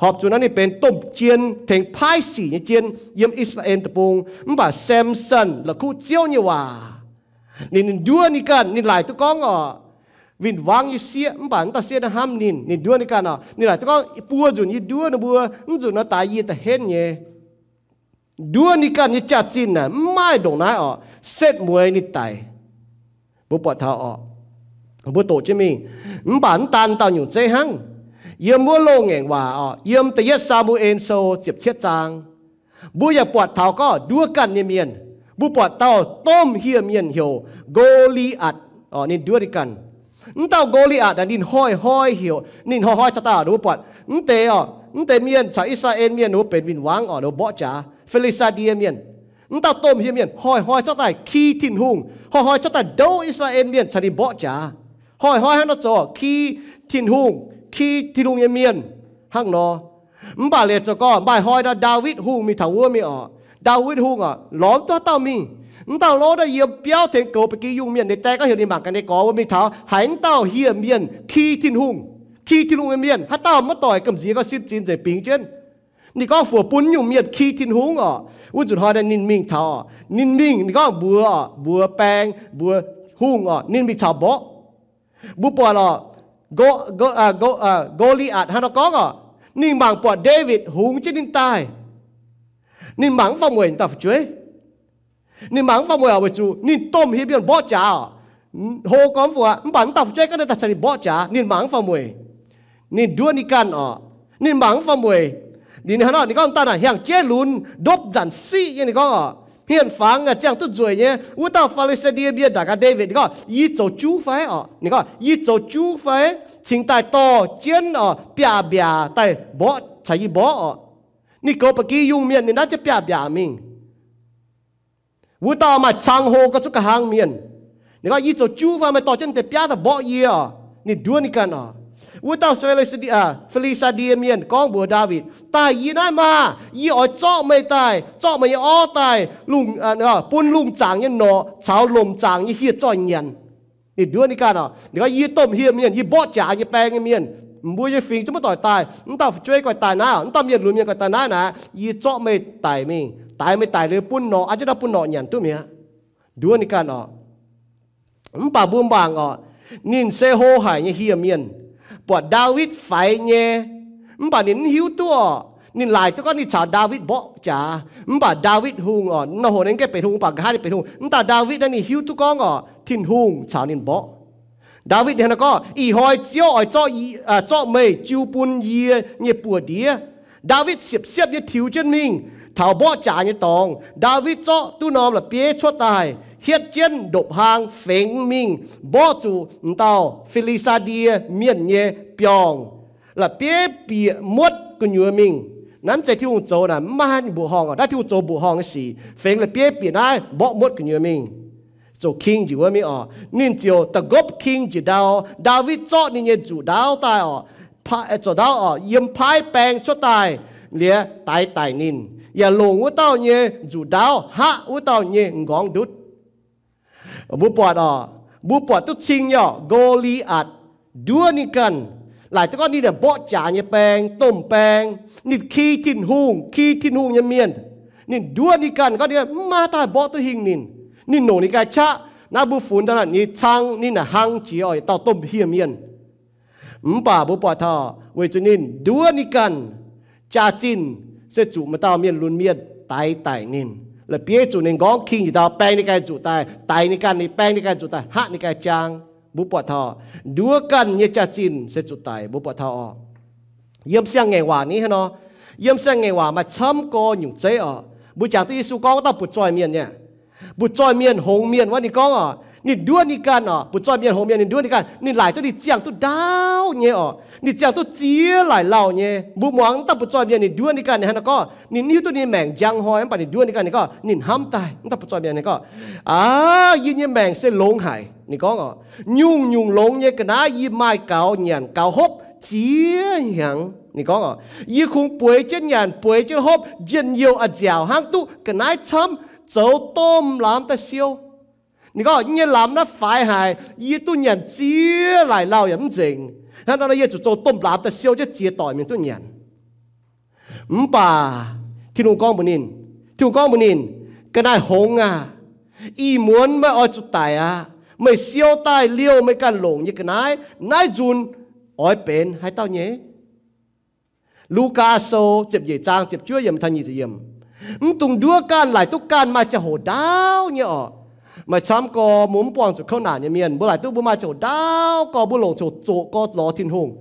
Horpc zuqc naaiv ninh benx domh jien, tengx paaiv sic nyei jien yiem I^saa^laa^en Deic-Bung. Mv baac Samson la'kuqv Ziouv nyei waac. Ninh, ninh nduov ninh ganh, ninh laaic duqv gorngv oc, win-wangv nyei sieqv, mv baac mv dauh sieqv naaiv hnamv ninh. Ninh nduov ninh ganh oc, ninh laaic duqv gorngv, buo nzunc yie nduov ninh mbuo, mv nzunc nor daaix yie da'henv nyei. Nduov ninh ganh nyei jaax-zinh aah, mv maaih ndongc naaiv oc, setv mueiz ninh daic. Mbuo buatc taux oc, mbuo doqc jienv mingh. Mv baac mv daan dauh nyungc zeiv hnangv. Yiem wuov loz-ngaengc waac oc, yiem Da'yietv Saa^mu^en Sou ziepc cietv zaang, mbuo yaac buatc taux gorngv nduov ganh nyei mienh. Mbuo buatc dauh domh hieh mienh heuc Ngo^li^atc oc, ninh nduov ninh ganh. Mv dauh Ngo^li^atc naaic ninh hnoi-hnoi heuc, ninh hnoi-hnoi caux daaih oc, mbuo buatc mv deix oc, mv deix mienh caux I^saa^laa^en mienh ninh mbuo benx win-wangv oc, ninh mbuo mborqv jaax Fi^li^saa^die mienh. Mv dauh domh hieh mienh hnoi-hnoi zorqv daaih ki Tin-Hungh, hnoi-hnoi zorqv daaih ndouv I^saa^laa^en mienh caux ninh mborqv jaax. Hnoi-hnoi hnangv nor zoux, ki Tin-Hungh, ki Tin-Hungh nyei mienh hnangv nor. Mv baac liuz zoux gorngv maaih hnoi nor Ndaawitv Hungh mingh taux wuov mingh oc. Ndaawitv Hungh oc, lorz mv duqv haaix dauh mingh. Mv dauh lorz daaih yiem biauv tengx goux ba'gi yungh mienh. Ninh die gorngv heuc ninh mangc gaax ninh gorx wuov, mingh taux haiz mv dauh hieh mienh ki Tin-Hungh. Ki Tin-Hungh nyei mienh, haaix dauh maiv doic gamh nziex gau sin zin nzengc bingx jienv. Ninh gorngv fuoqv bun nyungc mienh ki Tin-Hungh oc. Wuov nzunc hnoi ninh mingh taux oc, ninh mingh ninh gorngv mbuox oc, mbuox baeng, mbuox hungh oc, ninh mingh caux mborqv. Mbuo buatc oc, Ngo, Ngo, Ngo^li^atc hnangv nor gorngv oc, Ninh mangc buatc Ndaawitv hungx jienv ninh daaih, ninh mangc mv faaux mueic dauh fu'jueiv. Ninh mangc mv faaux mueic oc, weic zuqc ninh domh hieh mienh mborqv jaax oc. Hlo gormx mv baac wuov dauh fu'jueiv ganh daaih caux ninh mborqv jaax, ninh mangc mv faaux mueic. Ninh nduov ninh ganh oc. Ninh mangc mv faaux mueic. Ninh hnangv nor, ninh gorngv daaih naaic hiaangx jeiv lunx, ndopv nzanc siqv nyei. Ninh gorngv oc, hmien-fangx ziangh duqv nzueic nyei. Wuov dauh Fi^li^saa^die Mienh ndaangc gaax Ndaawitv, ninh gorngv, Yie zoux juv fai? Oc, ninh gorngv, Yie zoux juv fai? Cingx daaih dorh jienv oc, biaav-mbiaac daaih mborqv, caux yie mborqv oc. Ninh goux ba'gi yungh mienh, ninh naaiv jienv biaav-mbiaac mingh. Wuov dauh maaih cang hlo gauh zuqc ga'hlang mienh, ninh gorngv, Yie zoux juv fai? Meih dorh jienv deix biaav daaih mborqv yie oc. Ninh nduov ninh ganh oc. Wuov dauh Fi^li^saa^die Mienh gorngv mbuox Ndaawitv, Daaih yie naaiv maah! Yie oix zorqv meih daaih, zorqv meih nyei orv daaih, bun lungh zaangc nyei norqc caux lomc zaangc nyei hieh zoih nyanc. Ninh nduov ninh ganh oc. Ninh gorngv, Yie domh hieh mienh, yie mborqv jaax nyei, baeng nyei mienh. Mbuo nyei fingx zungv maiv doic daaih. Wuov dauh fu'jueiv guai daaih naaiv, wuov dauh mienh lunx mienh guai daaih naaiv naaic, yie zorqv meih daic mingh, daix meih daic liuz bun norqc, an jienv nor bun norqc nyanc duqv mi'aqv. Nduov ninh ganh oc. Mv baac mbuo mangc oc, ninh se hlo haic nyei hieh mienh, buatc Ndaawitv faix nyei. Mv baac ninh mv hiuv duqv oc. Ninh laaic duqv gorngv ninh caux Ndaawitv mborqv jaax. Mv baac Ndaawitv Hungh oc, nor hoc ninh gaengh benx hungh, mv baac nqa'haav ninh benx hungh. Mv daaih Ndaawitv naaiv ninh hiuv duqv gorngv oc, Tin-Hungh caux ninh mborqv. Ndaawitv ninh hnangv nor gorngv, Ih hnoi Ziouv oix zorqv meih jiu bun yie nyei buoz-ndiev. Ndaawitv siepv-siepv nyei tiux jienv mingh taux mborqv jaax nyei dorngx. Ndaawitv zorqv duqv norm la'bieiv cuotv daaih, hietv jienv ndopv-hlaang fengx mingh, mborqv zuqc m'dauh Fi^li^saa^die Mienh nyei biorngh. La'bieiv bieqc muotv gu'nyuoz mingh. Naaiv mv zeiz Tin-Hungh zoux naaic, mv maaih mbuoqc horngh oc. Naaiv Tin-Hungh zoux mbuoqc horngh nyei sic, fengx la'bieiv bieqc naaiv mborqv muotv gu'nyuoz mingh. Zoux king njiec wuov mingh oc, ninh ziouc da'nqopv king njiec ndau. Ndaawitv zorqv ninh nyei nzuqc ndaauv daaih oc, zoux ndaauv oc, yiem paaiv baeng cuotv daaih, liuz daix daic ninh, yaac longc wuov dauh nyei nzuqc ndaauv haqv wuov dauh nyei m'nqorngv ndutv. Mbuo buatc oc, mbuo buatc duqv cing nyei oc, Go^li^atc nduov ninh ganh, laaic duqv gorngv ninh mborqv jaax nyei baeng, domh baeng, ninh ki Tin-Hungh, ki Tin-Hungh nyei mienh. Ninh nduov ninh ganh gorngv ninh mv maaih dauh haih mborqv duqv hingh ninh. Ninh longc ninh ganh qaqv. Naaiv mbuo funx daaih ninh cang ninh naaic hlang jiex oc, yietc dauh domh hieh mienh. Mv baac mbuo buatc taux weic zuqc ninh nduov ninh ganh, jaax-zinh se zuqc maaih dauh mienh lunx mienh daix daic ninh. La'bieiv zuqc ninh m'nqorngv king njiec ndau, baeng ninh ganh nzuqc daaih, daix ninh ganh, ninh baeng ninh ganh nzuqc daaih, haqv ninh ganh jaang. Mbuo buatc taux nduov ganh nyei jaax-zinh se zuqc daic. Mbuo buatc taux oc, yiem siang-ngaengc waac ni hnangv nor, yiem siang-ngaengc waac maaih camv gorx nyungc zeiv oc. Mbuo jangx duqv Yesu gorngv wuov dauh butv-zoih mienh nyei, butv-zoih mienh hngongx mienh wuov, ninh gorngv oc, ninh nduov ninh ganh oc, butv-zoih mienh hngongx mienh, ninh nduov ninh ganh, ninh laaic duqv ninh ziangh duqv ndaauv nyei oc, ninh ziangh duqv ziex laaic lauh nyei. Mbuo muangx wuov dauh butv-zoih mienh ninh nduov ninh ganh, ninh hnangv nor gorngv, ninh hiuv duqv ninh maengc njang hnoi, mv baac ninh nduov ninh ganh, ninh gorngv ninh hnamv daaih wuov dauh butv-zoih mienh, ninh gorngv, Aav, yie nyei maengc se longx haic. Ninh gorngv oc, nyungc-nyungc longx nyei ga'naaiv yie maaih gaux nyanc gaux hopv ziex hnyangx. Ninh gorngv oc, yie kungx bueix jienv nyanc bueix jienv hopv njien-youh a'nziaauc hnangv, duqv ga'naaiv camv, zoux domh lamz daaih siou. Ninh gorngv, Yie nyei lamz naaiv faix haic, yie duqv nyanc ziex laaic lauh yaac mv nzengc. Hnangv nor yie zuqc zoux domh lamz daaih siou jienv ziex doic mienh duqv nyanc. Mv baac Tin-Hungh gorngv mbuox ninh, Tin-Hungh gorngv mbuox ninh, Ga'naaiv-hngongx aah! Ih muonz meih oix zuqc daic aqv. Meih siou daaih liouh meih ganh longc nyei ga'naaiv, naaiv nzunc oix benx haaix dauh nyei? Lugaa Sou ziepc nyeic zaang ziepc juov yiemc taux nyic ziepc yiemc. Mv dungx nduov ganh, laaic duqv ganh maaih ziangh hoc ndaauv nyei oc. Maaih camv gorx mbuo mv buangh zuqc kouv naanc nyei mienh, mbuo laaic duqv mbuo maaih ziangh hoc ndaauv gorx, mbuo longc ziangh hoc zoqc gorx lorz Tin-Hungh,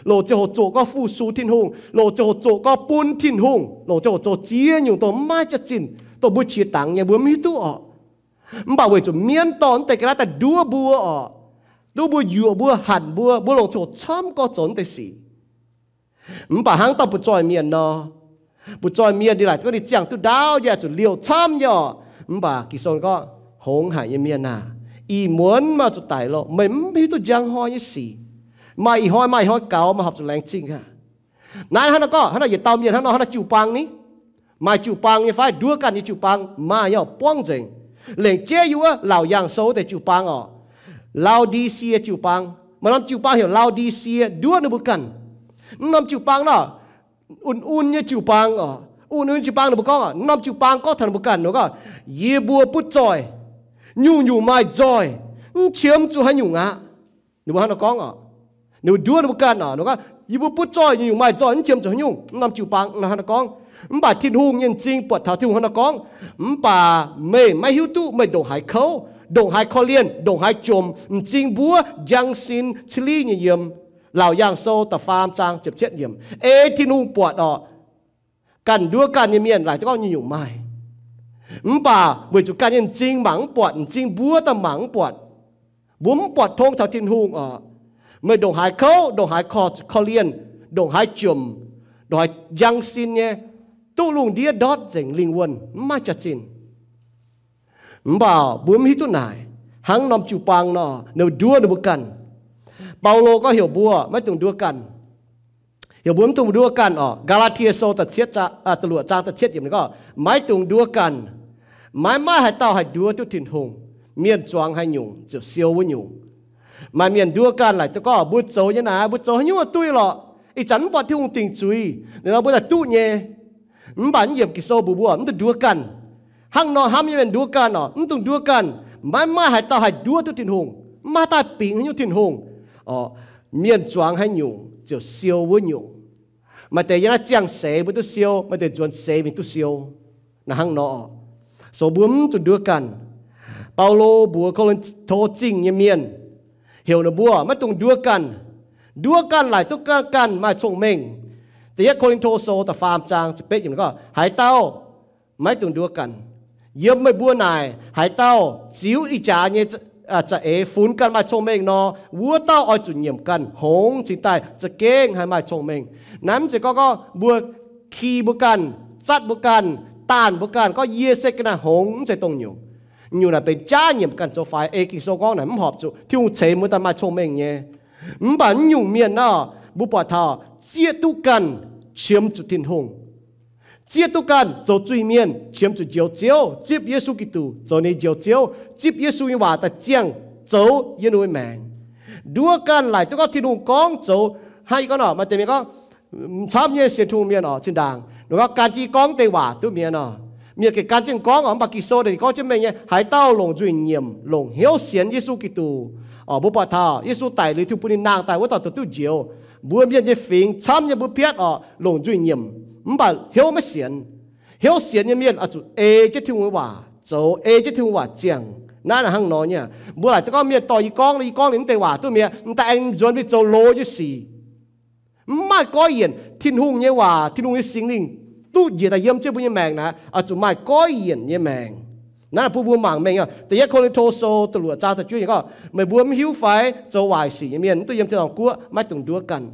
longc ziangh hoc zoqc gorx fu-sux Tin-Hungh, longc ziangh hoc zoqc gorx bun Tin-Hungh, longc ziangh hoc zoux ziex nyungc dongh maiv jaax-zinh, dongh mbuo qiex dangx nyei, mbuo mv hiuv duqv oc. Mv baac weic zuqc mienv dorh naaiv deix ga'naaiv daaih nduov mbuo oc, nduov mbuo, yuoqc mbuo, hanc mbuo, mbuo longc ziangh hoc camv gorx zoux naaiv deix sic. Mv baac hnangv dauh butv-zoih mienh nor, butv-zoih mienh ninh laaic gorngv ninh ziangh duqv ndaauv nyei, zuqc liouh camv nyei oc. Mv baac Ging-Sou gorngv, Hngongx haic nyei mienh aah! Ih muonz meih zuqc daic loh. Meih mv hiuv duqv njang hnoi nyei sic. Maaih ih hnoi, maaih ih hnoi gaux, meih horpc zuqc laengz zingh aqv. Naaiv hnangv nor gorngv, hnangv nor yietc dauh mienh hnangv nor, hnangv nor jiu-baang ni, maaih jiu-baang nyei fai? Nduov ganh nyei jiu-baang maaih nyei oc, buangv nzengc. Lengc jeiv yie wuov Laauc Yaangh Sou wuov deix jiu-baang oc, Lao^di^sie jiu-baang. Maaih norm jiu-baang heuc Lao^di^sie, nduov ninh mbuo ganh. Mv norm jiu-baang nor, un-un nyei jiu-baang oc, un-un jiu-baang ninh mbuo gorngv oc, mv norm jiu-baang gorngv taux ninh mbuo ganh nor gorngv, Yie mbuo butv zoih, nyungc-nyungc maaih nzoih, mv qiemx zuqc haaix nyungc aqv. Ninh mbuo hnangv nor gorngv oc. Ninh mbuo nduov ninh mbuo ganh oc, ninh gorngv, yie mbuo butv zoih, nyungc-nyungc maaih zoih, mv qiemx zuqc haaix nyungc, norm jiu-baang hnangv naaiv gorngv. Mv baac Tin-Hungh nyei m'zing buatc taux Tin-Hungh hnangv naaiv gorngv, mv baac meih maiv hiuv duqv meih ndongc haaix kouv, ndongc haaix korv-lienh, ndongc haaix jomc, m'zing mbuov, njang sin, cili nyei yiem. Laauc Yaangh Sou da'faam zaang ziepc cietv yiemc. Ei Tin-Hungh buatc oc, ganh nduov ganh nyei mienh laaic duqv gorngv nyungc-nyungc maaih. Mv baac weic zuqc ganh nyei m'zing mangc mv buatc, m'zing mbuov daaih mangc mv buatc. Mbuo mv buatc tong taux Tin-Hungh oc. Meih ndongc haaix kouv, ndongc haaix korv-lienh, ndongc haaix jomc, ndongc haaix njang sin nyei, duqv lungh ndiev ndortv nzengc lingh wuonh, mv maaih jaax-zinh. Mv baac mbuo mv hiuv duqv naaic, hnangv norm jiu-baang nor, ninh mbuo nduov ninh mbuo ganh. Baulo gorngv heuc mbuo maiv dungx nduov ganh. Heuc mbuo mv dungx nduov ganh oc. Gaa^laa^tie Sou da'luoqc zaang da'cietv yiemc ninh gorngv, maiv dungx nduov ganh. Maiv maaih haaix dauh haih nduov duqv Tin-Hungh. Mienh zuangx haaix nyungc ziouc siou wuov nyungc. Maaih mienh nduov ganh laaic duqv gorngv mbuo zoux nyei naaiv, mbuo zoux haaix nyungc duqv lorqc. Ih zanc mv buatc Tin-Hungh dingc zuiz, ninh nor mbuo daaih duqv nyei. Mv baac naaiv yiemc Ging-Sou mbuox mbuo mv dungx nduov ganh. Hnangv nor hnamv nyei mienh nduov ganh oc, mv dungx nduov ganh. Maiv maaih haaix dauh haih nduov duqv Tin-Hungh. Mv maaih dauh bingx haaix nyungc Tin-Hungh. Mienh zuangx haaix nyungc ziouc siou wuov nyungc. Maaih deix yiem naaiv ziangh seix mbuo duqv siou, maaih deix nzuonx seix mingh duqv siou. Naaiv hnangv nor, so mbuo mv dungx nduov ganh. Baulo mbuox Ko^lin^to Zingh nyei mienh, heuc ninh mbuo maiv dungx nduov ganh. Nduov ganh laaic duqv ganh maaih cong-mengh. Da'yietv Ko^lin^to Sou da'faam zaang ziepc betv yiemc gorngv, haaix dauh maiv dungx nduov ganh. Yiem meih mbuo naaic haaix dauh ziux ih jaax nyei za'eix funx ganh maaih cong-mengh nor, wuov dauh oix zuqc nyiemc ganh hongx cingx daaih za'gengh haih maaih cong-mengh. Naaiv mv zeiz gorngv gorngv mbuo ki mbuo ganh, zatv mbuo ganh, daanh mbuo ganh, gorngv yie se ga'naaiv hongx, mv zeiz dongh nyungc. Nyungc naaic benx jaav nyiemc ganh zoux faix. Ei Ging-Sou gorngv naaic mv horpc zuqc Tin-Hungh ceix mbuo daaih maaih cong-mengh nyei. Mv baac naaiv nyungc mienh nor, mbuo buatc taux zieqv duqv ganh qiemx zuqc Tin-Hungh. Zieqv duqv ganh zoux zuiz-mienh qiemx zuqc Njoux Ziouv, zipv Yesu Giduc zoux ninh Njoux Ziouv, zipv Yesu nyei waac daaih ziangh zoux yiem ninh nyei maengc. Nduov ganh laaic duqv gorngv Tin-Hungh gorngv zoux. Hnangv yie gorngv nor, maaih deix mienh gorngv, camv nyei sienx Tin-Hungh mienh oc, zinh ndaangc ninh gorngv gan jienv gorngv deix waac duqv mi'aqv nor. Mienh gengh gan jienv gorngv oc, mv baac Ging-Sou ninh gorngv jienv mengh nyei, haaix dauh longc nzuih nyiemc, longc hnyouv sienx Yesu Giduc, mbuo buatc taux Yesu daic liuz Tin-Hungh bun ninh nangh daaih wuov dauh zoux duqv njoux. Mbuo mienh nyei fingx camv nyei mbuo piatv oc, longc nzuih nyiemc, mv baac hnyouv maiv sienx. Hnyouv sienx nyei mienh oix zuqc ei jienv Tin-Hungh nyei waac zoux, ei jienv Tin-Hungh waac ziangh. Naaiv hnangv nor nyei. Mbuo laaic duqv gorngv mienh dorh yie gorngv, yie gorngv ninh mv deix waac duqv mi'aqv, m'daaih aengx nzuonx mingh zoux loz nyei sic. Mv maaih goiv yienc. Tin-Hungh nyei waac, Tin-Hungh nyei Singx Lingh duqv njiec daaih yiem jienv mbuo nyei maengc naaic, oix zuqc maaih goiv yienc nyei maengc. Naaiv bun mbuo mangc mengh. Da'yietv Ko^lin^to Sou da'luoqc zaang da'juov yiemc gorngv, meih mbuo mv hiuv fai zoux waaic sic nyei mienh mv duqv yiem tin dorngh guoqv. Maiv dungx nduov ganh.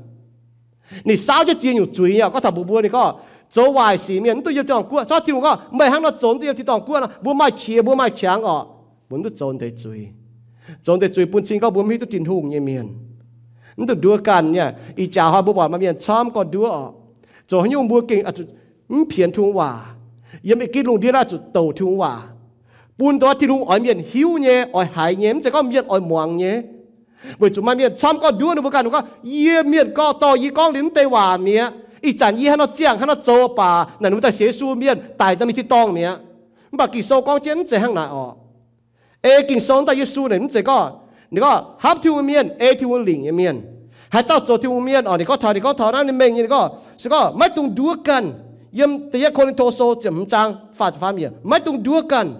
Ninh saauv jienv ziex nyungc zuiz nyei, gorngv taux mbuox mbuo ninh gorngv, zoux waaic sic mienh mv duqv yiem tin dorngh guoqv. Corc Tin-Hungh gorngv meih hnangv nor zoux mv duqv yiem tin dorngh guoqv nor, mbuo maaih qiex mbuo maaih qangx oc, mbuo mv duqv zoux deix zuiz. Zoux deix zuiz bun cing gorngv mbuo mv hiuv duqv Tin-Hungh nyei mienh. Mv dungx nduov ganh nyei. Ih jaax hnoi mbuo buatc maaih mienh camv gorngv nduov oc. Zoux haaix nyungc mbuo gengh mv pienx Tin-Hungh waac. Yiem ginv lungh ndiev naaiv zuqc douc Tin-Hungh waac, bun ndortv Tin-Hungh oix mienh hiuv nyei, oix haiz nyei, mv zeiz gorngv mienh oix muangx nyei. Weic zuqc maaih mienh camv gorngv nduov ninh mbuo ganh, ninh gorngv, yie mienh gorngv dorh yie gorngv liuz mv deix waac mi'aqv. Ih zanc yie hnangv nor ziangh hnangv nor zoux baac naaic ninh mbuo daaih sienx Yesu mienh daic daaih mingh tin dorngh mi'aqv. Mv baac Ging-Sou gorngv jienv mv zeiz hnangv naaic oc. Ei Ging-Sou daaih Yesu naaic mv zeiz gorngv, ninh gorngv hnamv Tin-Hungh mienh ei Tin-Hungh lingc nyei mienh. Haaix dauh zoux Tin-Hungh mienh oc, ninh gorngv taux, ninh gorngv taux naaiv ninh mengh nyei, ninh gorngv, se gorngv maiv dungx nduov ganh. Yiem da'yietv Ko^lin^to Sou ziepc hmz zaang faah ziepc faam yiemc, maiv dungx nduov ganh.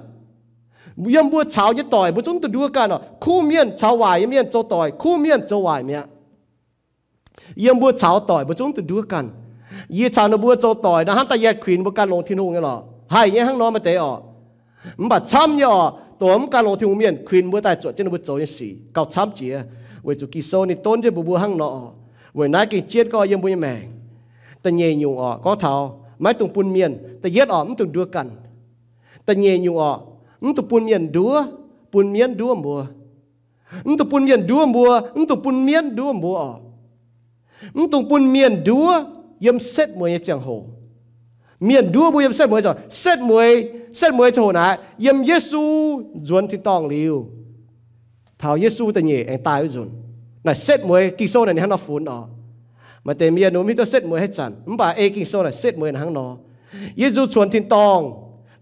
Yiem mbuo caux nyei doic mbuo zungv mv dungx nduov ganh oc. Kuv mienh caux waaic nyei mienh zoux doic, kuv mienh zoux waaic mi'aqv. Yiem mbuo caux doic mbuo zungv mv dungx nduov ganh. Yie caux ninh mbuo zoux doic nor, hnamv daaih yie haih kuinx mbuo gan longx Tin-Hungh nyei lorqc. Haih nyei hnangv nor maaih deix oc. Mv baac camv nyei oc, dongh mv gan longx Tin-Hungh mienh kuinx mbuo daaih zuotc jienv ninh mbuo zoux nyei sic gauh camv jiex, weic zuqc Ging-Sou ninh donv jienv mbuox mbuo hnangv nor oc. Weic naaiv gengh jienv gorngv yiem mbuo nyei maengc. Da'nyeic nyungc oc, gorngv taux maiv dungx bun mienh, da'yietv oc, mv dungx nduov ganh. Da'nyeic nyungc oc, mv dungx bun mienh nduov, bun mienv nduov mbuo. Mv dungx bun mienh nduov mbuo, mv dungx bun mienv nduov mbuo oc. Mv dungx bun mienh nduov yiem setv mueiz nyei ziangh hoc. Mienh nduov mbuo yiem setv mueiz, setv mueiz, setv mueiz ziangh hoc naaiv, yiem Yesu nzuonx tin-dorngh liuz, taux Yesu da'nyeic aengx daaih wuov nzunc, naaiv setv mueiz Ging-Sou naaic ninh hnangv nor funx oc. Maaih deix mienh mv hiuv duqv setv mueiz haaix zanc, mv baac ei Ging-Sou naaic setv mueiz naaic hnangv nor. Yesu cuonx tin-dorngh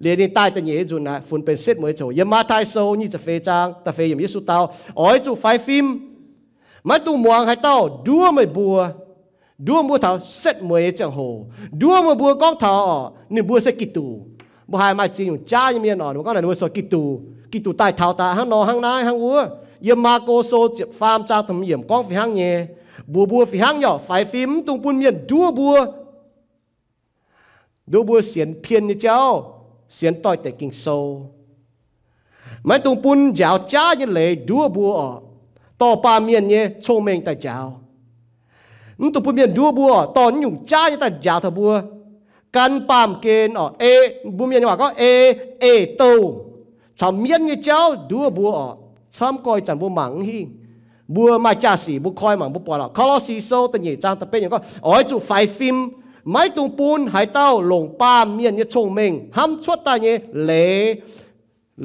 liuz ninh daaih da'nyeic wuov nzunc naaic funx benx setv mueiz ziangh hoc. Yiem Matv^taai Sou nyic ziepc feix zaang da'feix yiemc Yesu dau, oix zuqc faix fim. Maiv dungx muangx haaix dauh nduov meih mbuo, nduov mbuo taux setv mueiz nyei ziangh hoc, nduov meih mbuo gorngv taux oc, ninh mbuo se Giduc. Mbuo haiz maaih ziex nyungc jaav nyei mienh oc, ninh mbuo gorngv naaic ninh mbuo se Giduc, Giduc daaih taux daaih hnangv nor hnangv naaiv hnangv wuov. Yiem Maako Sou ziepc faam zaang da'hmz yiemc gorngv fih hnangv nyei. Mbuox mbuo fih hnangv nyei oc, faix fim mv dungx bun mienh nduov mbuo. Nduov mbuo sienx pien nyei jauv, sienx doix-dekc Ging-Sou. Maiv dungx bun njaaux jaav nyei leiz nduov mbuo oc, dorh baamh mienh nyei cong-mengh daaih njaaux. Mv dungx bun mienh nduov mbuo oc, dorh naaiv nyungc jaav nyei daaih njaaux taux mbuo. Gan baamh gen oc, ei, mbuo mienh nyei waac gorngv ei, ei douh, caux mienv nyei jauv nduov mbuo oc. Camv gorx ih zanc mbuo mangc mv hingh. Mbuo maaih jaa-sic mbuo koi mangc mbuo buatc oc. Ko^lo^si Sou da'nyeic zaang da'betv yiemc gorngv, oix zuqc faix fim, maiv dungx bun haaix dauh longc baamh mienh nyei cong-mengh hnamv cuotv daaih nyei leiz.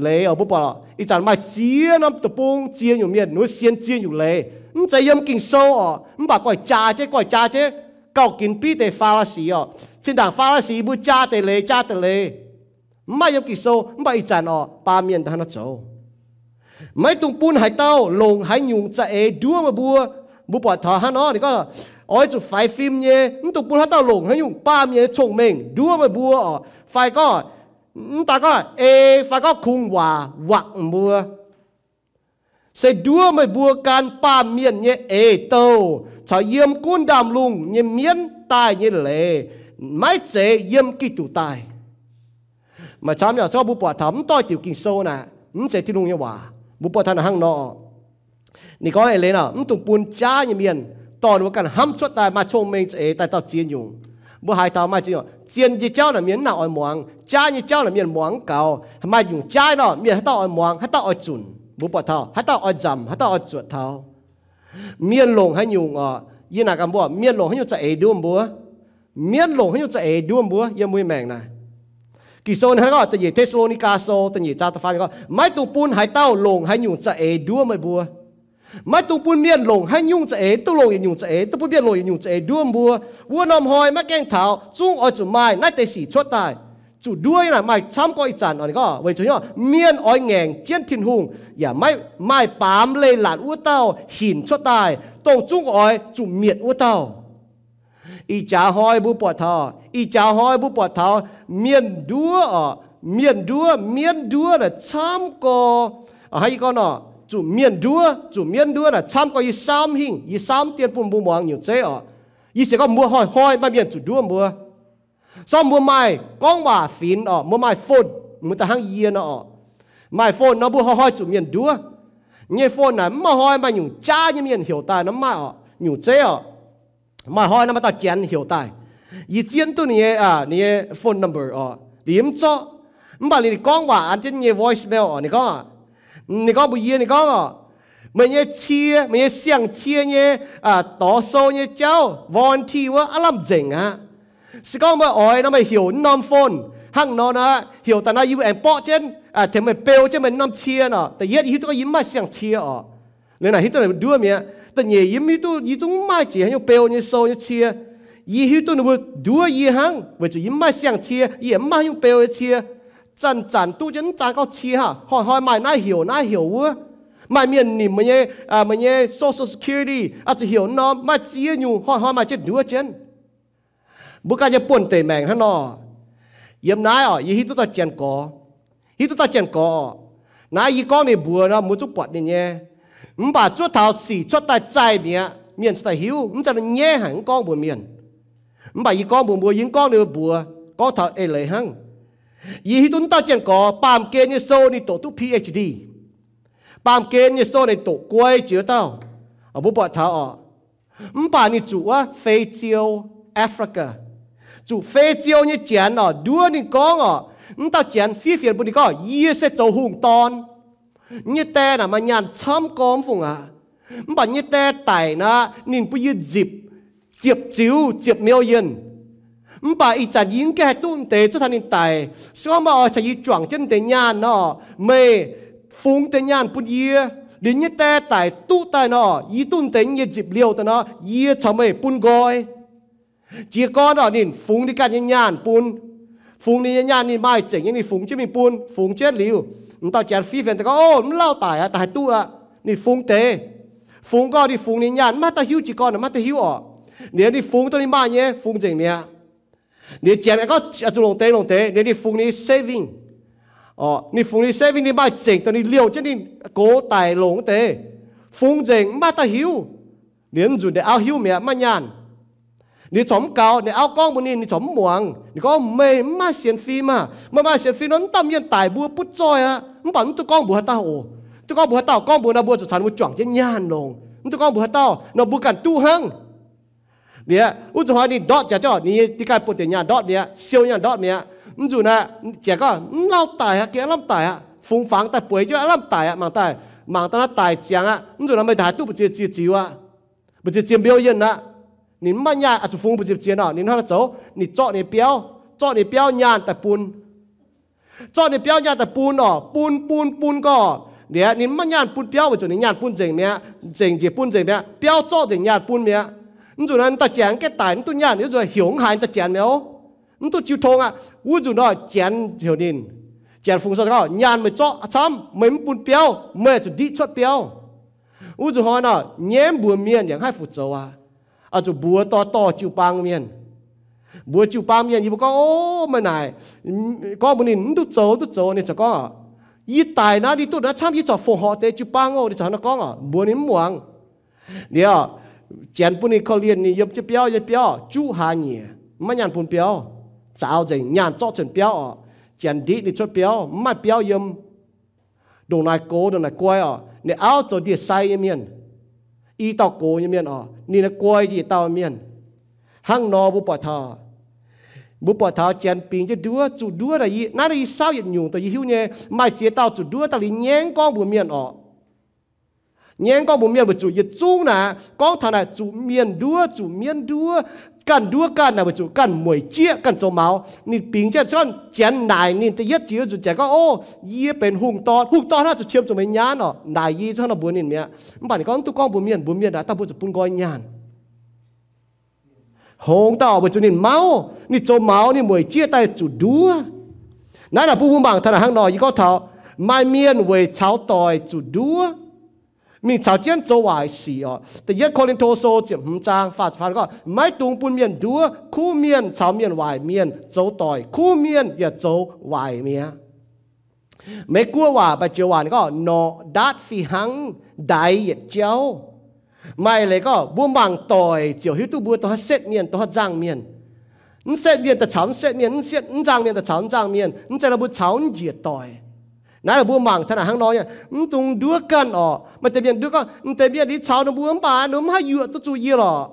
Leiz oc, mbuo buatc oc, ih zanc maaih ziex norm deic-bung ziex nyungc mienh, ninh mbuo sienx ziex nyungc leiz. Mv zeiz yiem Ging-Sou oc, mv baac goiv jaa jienv, goiv jaa jienv, gauh ginx biv deix Faa^li^si oc. Zinh ndaangc Faa^li^si mbuo jaa deix leiz, jaa deix leiz, mv maaih yiem Ging-Sou, mv baac ih zanc oc, baamh mienh daaih hnangv nor zoux. Maiv dungx bun haaix dauh longc haaix nyungc za'eix nduov meih mbuo. Mbuo buatc taux hnangv nor ninh gorngv, oix zuqc faix fim nyei, mv dungx bun haaix dauh longc haaix nyungc baamh mienh nyei cong-mengh nduov meih mbuo oc. Fai gorngv, mv daaih gorngv ei, fai gorngv kungx waac wakc mbuo. Se nduov meih mbuo gan baamh mienh nyei eix douh caux yiem gunv ndaamv-lungh nyei mienv daaih nyei leiz, maiv zeiz yiem Giduc daaih. Maaih camv nyei oc, se gorngv mbuo buatc taux mv doix diuc Ging-Sou naaic, mv zeiz Tin-Hungh nyei waac. Mbuo buatc taux naaic hnangv nor, ninh gorngv eix leiz nor, mv dungx bun jaav nyei mienh dorh ninh mbuo ganh hnamv cuotv daaih maaih cong-mengh za'eix daaih dauh ziex nyungc. Mbuo haiz taux maaih ziex nyungc, zien nyei jauv naaic mienh mv nangc oix muangx, jaav nyei jauv naaic mienh muangx mv gaux. Maaih nyungc jaav nor, mienh haaix dauh oix muangx, haaix dauh oix zunc. Mbuo buatc taux haaix dauh oix nzamc, haaix dauh oix zuotc taux. Mienh longc haaix nyungc oc, yie naaic gaax mbuo, mienh longc haaix nyungc za'eix nduov mbuo? Mienv longc haaix nyungc za'eix nduov mbuo yiem mbuo nyei maengc naaic? Ging-Sou ninh hnangv gorngv da'nyeic Te^saa^lo^ni^gaa Sou da'nyeic zaang da'faam gorngv, maiv dungx bun haaix dauh longc haaix nyungc za'eix nduov meih mbuo. Maiv dungx bun mienh longc haaix nyungc za'eix, duqv longc yietc nyungc za'eix, duqv bun mienh longc yietc nyungc za'eix nduov mbuo. Wuov norm hnoi maiv gaengh taux, zungv oix zuqc maaih naaiv deix sic cuotv daaih. Zuqc nduov nyei naaic maaih camv gorx ih zanc oc, ninh gorngv weic zuqc mienh oix ngaengc jienv Tin-Hungh, yaac maiv maaih baamz leiz-latc wuov dauh hinc cuotv daaih, dongh zungv oix zuqc mietc wuov dauh. Ih jaax hnoi mbuo buatc taux, ih jaax hnoi mbuo buatc taux mienh nduov oc, mienh nduov, mienv nduov naaic camv gorx. Hnangv yie gorngv nor, zuqc mienh nduov, zuqc mienv nduov naaic camv gorx yie saamv hingh, yie saamv dien bun mbuo muangx nyungc zeiv oc. Yie sienx gorngv mbuo hnoi-hnoi maaih mienh zuqc nduov mbuo. Sorng mbuo maaih gorngv waac finx oc, mbuo maaih phone, mbuo daaih hnangv yie nor oc. Maaih phone nor mbuo hnoi-hnoi zuqc mienh nduov. Nyei phone naaic mv maaih hnoi maaih nyungc jaav nyei mienh heuc daaih nor mv maaih oc, nyungc zeiv oc. Maaih hnoi nor maaih dauh janx heuc daaih. Yie zieqv duqv ninh nyei, ninh nyei phone number oc, liuz yie mv zorqv. Mv baac ninh gorngv waac an jienv nyei voicemail oc, ninh gorngv, ninh gorngv mbuox yie, ninh gorngv oc, meih nyei cie, meih nyei siang-cie nyei dorh sou nyei jauv volunteer wuov aav lamh nzengc aqv. Se gorngv meih oix nor meih heuc norm phone hnangv nor nor, heuc daaih nor yie mbuo aengx borqv jienv, tengx meih beu jienv meih norm cie nor. Da'yietv yie hiuv duqv gorngv yie mv maaih siang-cie oc. Liuz naaic hiuv duqv nduov mi'aqv. Da'nyeic yie mv hiuv duqv, yie zungv mv maaih jiex haaix nyungc beu nyei sou nyei cie. Yie hiuv duqv ninh mbuo nduov yie hnangv weic zuqc yie mv maaih siang-cie, yie yaac mv maaih haaix nyungc beu nyei cie. Zanc-zanc duqv jienv mv zanc gorngv cie haah, hnoi-hnoi maaih naaiv heuc naaiv heuc wuov. Maaih mienh nimc meih nyei, meih nyei Social Security, zuqc heuc norm, maaih ziex nyungc hnoi-hnoi maaih jienv nduov jienv. Mbuo ganh nyei buonv-deic maengc hnangv nor. Yiem naaiv oc, yie hiuv duqv dauh janx-gorx, hiuv duqv dauh janx-gorx oc. Naaiv yie gorngv ninh mbuox nor, mbuo zungv buatc ninh nyei. Mv baac zuov taux sic cuotv daaih zaih mi'aqv, mienh cingx daaih hiuv, mv zeiz nyaiv haic mv gorngv mbuox mienh. Mv baac yie gorngv mbuox mbuo, yie mv gorngv ninh mbuo mbuox, gorngv taux eix leiz hnangv. Yie hiuv duqv dauh janx-gorx baamh gen nyei sou ninh doqc duqv Ph D. Baamh gen nyei sou ninh doqc guai jiex wuov dauh. Mbuo buatc taux oc. Mv baac ninh zuqc wuov Fei Ziou, Africa, zuqc Fei Ziou nyei janx oc, nduov ninh gorngv oc. Mv dauh janx fiev fienx bun ninh gorngv, yie se zoux hungh dorn. Nyei die naaic maaih nyaanh camv gormx mv fungc aqv. Mv baac nyei die daic naaic ninh bun yie nzipc ziepc ziux ziepc million. Mv baac ih zanc yie mv gaengh haih duqv deix zuov taux ninh daic. Se gorngv meih oix caux yie juangc jienv deix nyaanh nor, meih fungx deix nyaanh bun yie. Liuz nyei die daic duqv daaih nor, yie duqv deix nyei nzipc liouh daaih nor, yie caux meih bun nqoi. Jiez gorn oc, ninh fungx ninh ganh nyei nyaanh bun. Fungx ninh nyei nyaanh ninh maaih zengc nyei ninh fungx jienv mingh bun, fungx jienv liuz, m'dauh janx fiev fienx daaih gorngv, o, mv lauh daic aqv, daaih haih duqv aqv. Ninh fungx deix. Fungx gorngv ninh fungx ninh nyaanh maiv maaih dauh hiuv, jiez gorn maiv maaih dauh hiuv orqc. Liuz ninh fungx dongh ninh maaih nyei fungx nzengc mi'aqv. Liuz janx aengx gorngv zuqc longc deix longc deix, liuz ninh fungx ninh saving. Ninh fungx ninh saving, ninh maaih zengc dongh ninh liouh jienv ninh gox daic longc wuov deix, fungx nzengc maiv maaih dauh hiuv. Liuz nzunc ninh auv hiuv mi'aqv, maiv maaih nyaanh. Liuz corc mv gaux, ninh auv gorngv mbuox ninh, ninh corc mv muangx. Ninh gorngv, meih mv maaih sienx fim aqv. Meih maaih sienx fim nor, mv dauh mienh daic mbuo butv zoih aqv. Mv baac mv duqv gorngv mbuox haaix dauh oc. Mv duqv gorngv mbuox haaix dauh, gorngv mbuox naaiv mbuo zuqc caux ninh mbuo juangc jienv nyaanh longc. Mv duqv gorngv mbuox haaix dauh nor, mbuo ganh duqv hnangv. Liuz wuov nzunc hnoi ninh ndortv jaax, ninh ganh buatc deix nyaanh ndortv mi'aqv, siou nyaanh ndortv mi'aqv. Mv nzunc naaic, janx gorngv, mv lauh daic aqv, gengh aav lamh daic aqv. Fungx fangx daaih bueix jienv aav lamh daic aqv, mangc daaih, mangc daaih naaiv daic ziangx aqv. Mv nzunc naaic meih daaih haih duqv mbu'ziex ziex ziux aqv. Mbu'ziex ziex mbiou yienh aqv. Ninh mv maaih nyaanh, oix zuqc fungx mbu'ziex ziex nor, ninh hnangv naaiv zoux, ninh zorqv ninh biauv, zorqv ninh biauv nyaanh daaih bun. Zorqv ninh biauv nyaanh daaih bun orqc, bun, bun, bun gorngv, liuz ninh mv maaih nyaanh bun biauv weic zuqc ninh nyaanh bun nzengc mi'aqv, nzengc njiec bun nzengc mi'aqv, biauv zorqv nzengc nyaanh bun mi'aqv. Mv nzunc naaiv dauh janx gaeqv daic mv duqv nyaanh, wuov nzunc heuc mv haiz dauh janx mi'aqv. Mv duqv jiu tong aqv. Wuov nzunc nor janx heuc ninh, janx fungx sou gorngv, nyaanh meih zorqv camv, meih mv bun biauv, meih zuqc ndiqv cuotv biauv. Wuov nzunc hnoi nor, nyei mbuox mienh yaac haih fu zoux aqv. Oix zuqc mbuox dorh dorh jiu-baang mienh. Mbuox jiu-baang mienh, yie mbuo gorngv, o, meih naaic, gorngv mbuox ninh mv duqv zoux, mv duqv zoux, ninh corc gorngv, yie daic naaiv, yie duqv naaiv camv, yie corc fongc horc deix jiu-baang oc. Ninh corc hnangv naaiv gorngv oc, mbuox ninh mv muangx. Liuz, janx bun ninh korv-lienh, ninh yiem jienv biauv, yiem biauv juqv hlaax nyieqc, mv maaih nyaanh bun biauv, zaaux nzengc nyaanh zorqv cuotv biauv oc. Janx ndiqv ninh cuotv biauv, mv maaih biauv yiem. Ndongc naaic gox, ndongc naaic guai oc. Ninh auv zoux ndie-sai nyei mienh, i dauh gox nyei mienh oc. Ninh naaiv guai yietc dauh mienh. Hnangv nor mbuo buatc taux, mbuo buatc taux janx bingx jienv nduov, zuqc nduov naaic, naaiv yie saauv yietc nyungc dongh yie hiuv nyei, maaih ziex dauh zuqc nduov daaih liuz nyaengv gorngv mbuox mienh oc. Nyaengv gorngv mbuox mienh weic zuqc yietc zungv naaic gorngv taux naaic zuqc mienh nduov, zuqc mienv nduov, ganh nduov ganh naaic weic zuqc ganh mueic jieqv, ganh zoux maux. Ninh bingx jienv, se gorngv janx naaic ninh da'yietv jiex nzunc janx gorngv, o, yie benx hungh dorn, hungh dorn hnangv zuqc qiemx zuqc meih nyaanh oc. Naaic yie hnangv nor mbuox ninh mi'aqv. Mv baac ninh gorngv mv duqv gorngv mbuox mienh, mbuox mienh naaic dauh mbuo zuqc bun nqoi nyaanh. Hngongx dauh weic zuqc ninh mauv, ninh zoux maux, ninh mueic jieqv daaih zuqc nduov. Naaiv naaic bun mbuo mangc taux naaic hnangv nor, yie gorngv taux maaih mienh weic caux doic zuqc nduov, mingh caux jienv zoux waaic sic oc. Da'yietv Ko^lin^to Sou ziepc hmz zaang faah ziepc faam gorngv, maiv dungx bun mienh nduov. Kuv mienh caux mienh waaic mienh zoux doic, kuv mienh yaac zoux waaic mi'aqv. Meiv Guoqv waac, mbaih joux waac ninh gorngv, norqc ndaatv fih hnangv, ndaix yietc jauv. Maaih leiz gorngv mbuo mangc doic ziouc hiuv duqv mbuo dongh haaix setv mienh, dongh haaix nzangc mienh. Mv setv mienh daaih caux mv setv mienh, mv setv, mv nzangc mienh daaih caux mv nzangc mienh. Mv zeiz nor mbuo caux mv njiec doic. Naaiv mbuo mangc taux naaic hnangv nor, mv dungx nduov ganh orqc. Maaih deix mienh nduov gorngv, deix mienh liuz caux ninh mbuo mv baac ninh mv haih yuoqc duqv zuqc yie lorqc.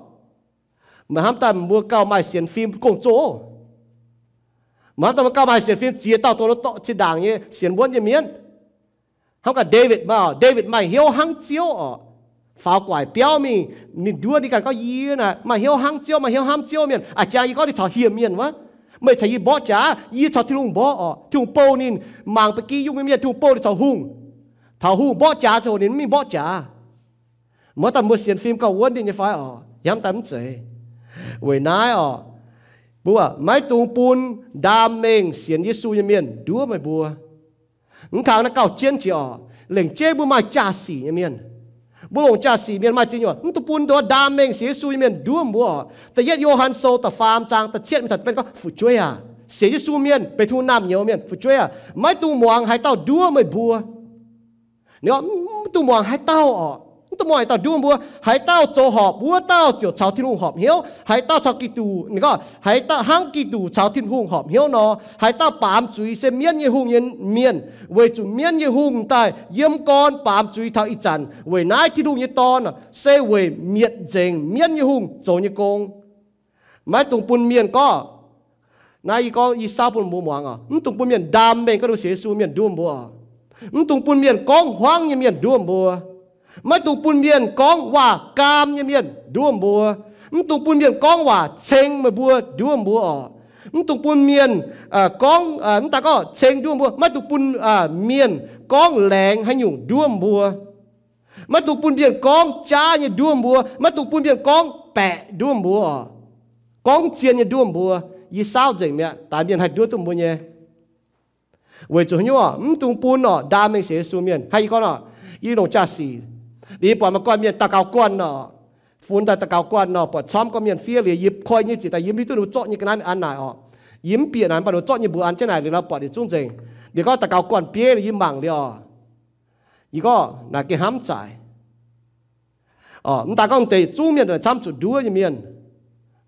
Meih hnamv daaih mbuo gauh maaih sienx fim gong-zoh. Meih hnamv daaih mbuo gauh maaih sienx fim ziex dauh dongh dorh zinh ndaangc nyei sienx wuonv nyei mienh. Hnamv gaax Ndaawitv maah, Ndaawitv maaih hnyouv hnangv Ziouv oc. Faaux guaic biauv mingh, ninh nduov ninh ganh gorngv, yie naaic maaih hnyouv hnangv Ziouv, maaih hnyouv hnamv Ziouv mienh. A'jangx yie gorngv ninh caux hieh mienh wuov, meih caux yie mborqv jaax, yie caux Tin-Hungh mborqv oc. Tin-Hungh bouh ninh. Mangc ba'gi yungh nyei mienh Tin-Hungh bouh ninh caux hungh. Taux hungh mborqv jaax ziangh hoc ninh mv mingh mborqv jaax. Mv daaih mbuo sienx fim gauh wuonv ninh nyei fai oc? Yie hnamv daaih mv zeiz. Weic naaiv oc, mbuo maiv dungx bun ndaam mengh sienx Yesu nyei mienh nduov meih mbuo. Mv kangx naaiv gauh jienv jiex oc. Lengc jeiv mbuo maaih jaa-sic nyei mienh, mbuo longc jaa-sic mienh maaih ziex nyungc. Mv dungx bun nduov ndaam mengh sienx Yesu nyei mienh nduov mbuo oc. Da'yietv Yo^han Sou da'faam zaang da'cietv mingh taux da'betv gorngv, fu'jueiv aac, sienx Yesu mienh benx Tin-Hungh naamh nyouz mienh, fu'jueiv aac, maiv dungx muangx haaix dauh nduov meih mbuo. Mv dungx muangx haaix dauh oc. Mv dungx muangx haaix dauh nduov mbuo. Haaix dauh zoux horpc, wuov dauh ziouc caux Tin-Hungh horpc hnyouv. Haaix dauh caux Giduc, ninh gorngv, haaix dauh hnangv Giduc caux Tin-Hungh horpc hnyouv nor, haaix dauh baamz zuiz se mienv nyei hungh nyei mienh, weic zuqc mienv nyei hungh daaih yiem gorn baamz zuiz taux ih zanc. Weic naaiv Tin-Hungh nyei Dorn se weic mietc nzengc mienv nyei hungh zoux nyei gong. Maiv dungx bun mienh gorngv, naaiv yie gorngv, yie saauv bun mbuo muangx oc. Mv dungx bun mienh ndaam mengh gorngv ninh mbuo sienx Yesu mienh nduov mbuo. Mv dungx bun mienh gorngv hmuangv nyei mienh nduov mbuo. Maiv dungx bun mienh gorngv waac-gaam nyei mienh nduov mbuo. Mv dungx bun mienh gorngv waac ceng meih mbuo nduov mbuo oc. Mv dungx bun mienh gorngv, mv daaih gorngv ceng nduov mbuo, maiv dungx bun mienh gorngv laengz haaix nyungc nduov mbuo. Maiv dungx bun mienh gorngv jaav nyei nduov mbuo. Maiv dungx bun mienh gorngv baeqc nduov mbuo oc. Gorngv zien nyei nduov mbuo. Yie saauv nzengc mi'aqv, daaix mienh haih nduov duqv mbuo nyei. Weic zuqc haaix nyungc oc? Mv dungx bun oc, ndaam mengh sienx Yesu mienh. Hnangv yie gorngv oc, yie longc jaa-sic. Liuz buatc maaih gorn-mienh daux gaux guanh nor, funx daaih daux gaux guanh nor, buatc camv gorn-mienh fiev liuz, yie koi nyei ziqc daaih yie mv hiuv duqv ninh mbuo zorqv nyei ga'naaiv mingh an naaic orqc. Yie mv bieqc naaic, mv baac ninh mbuo zorqv nyei mbuox an jienv naaic liuz nor, buatc ninh zungv nzengc. Liuz gorngv daux gaux guanh bieiv liuz yie mangc liuz orqc, yie gorngv naaic gengh hnamv zaic. Mv daaih gorngv deix zungv mienh camv zuqc nduov nyei mienh,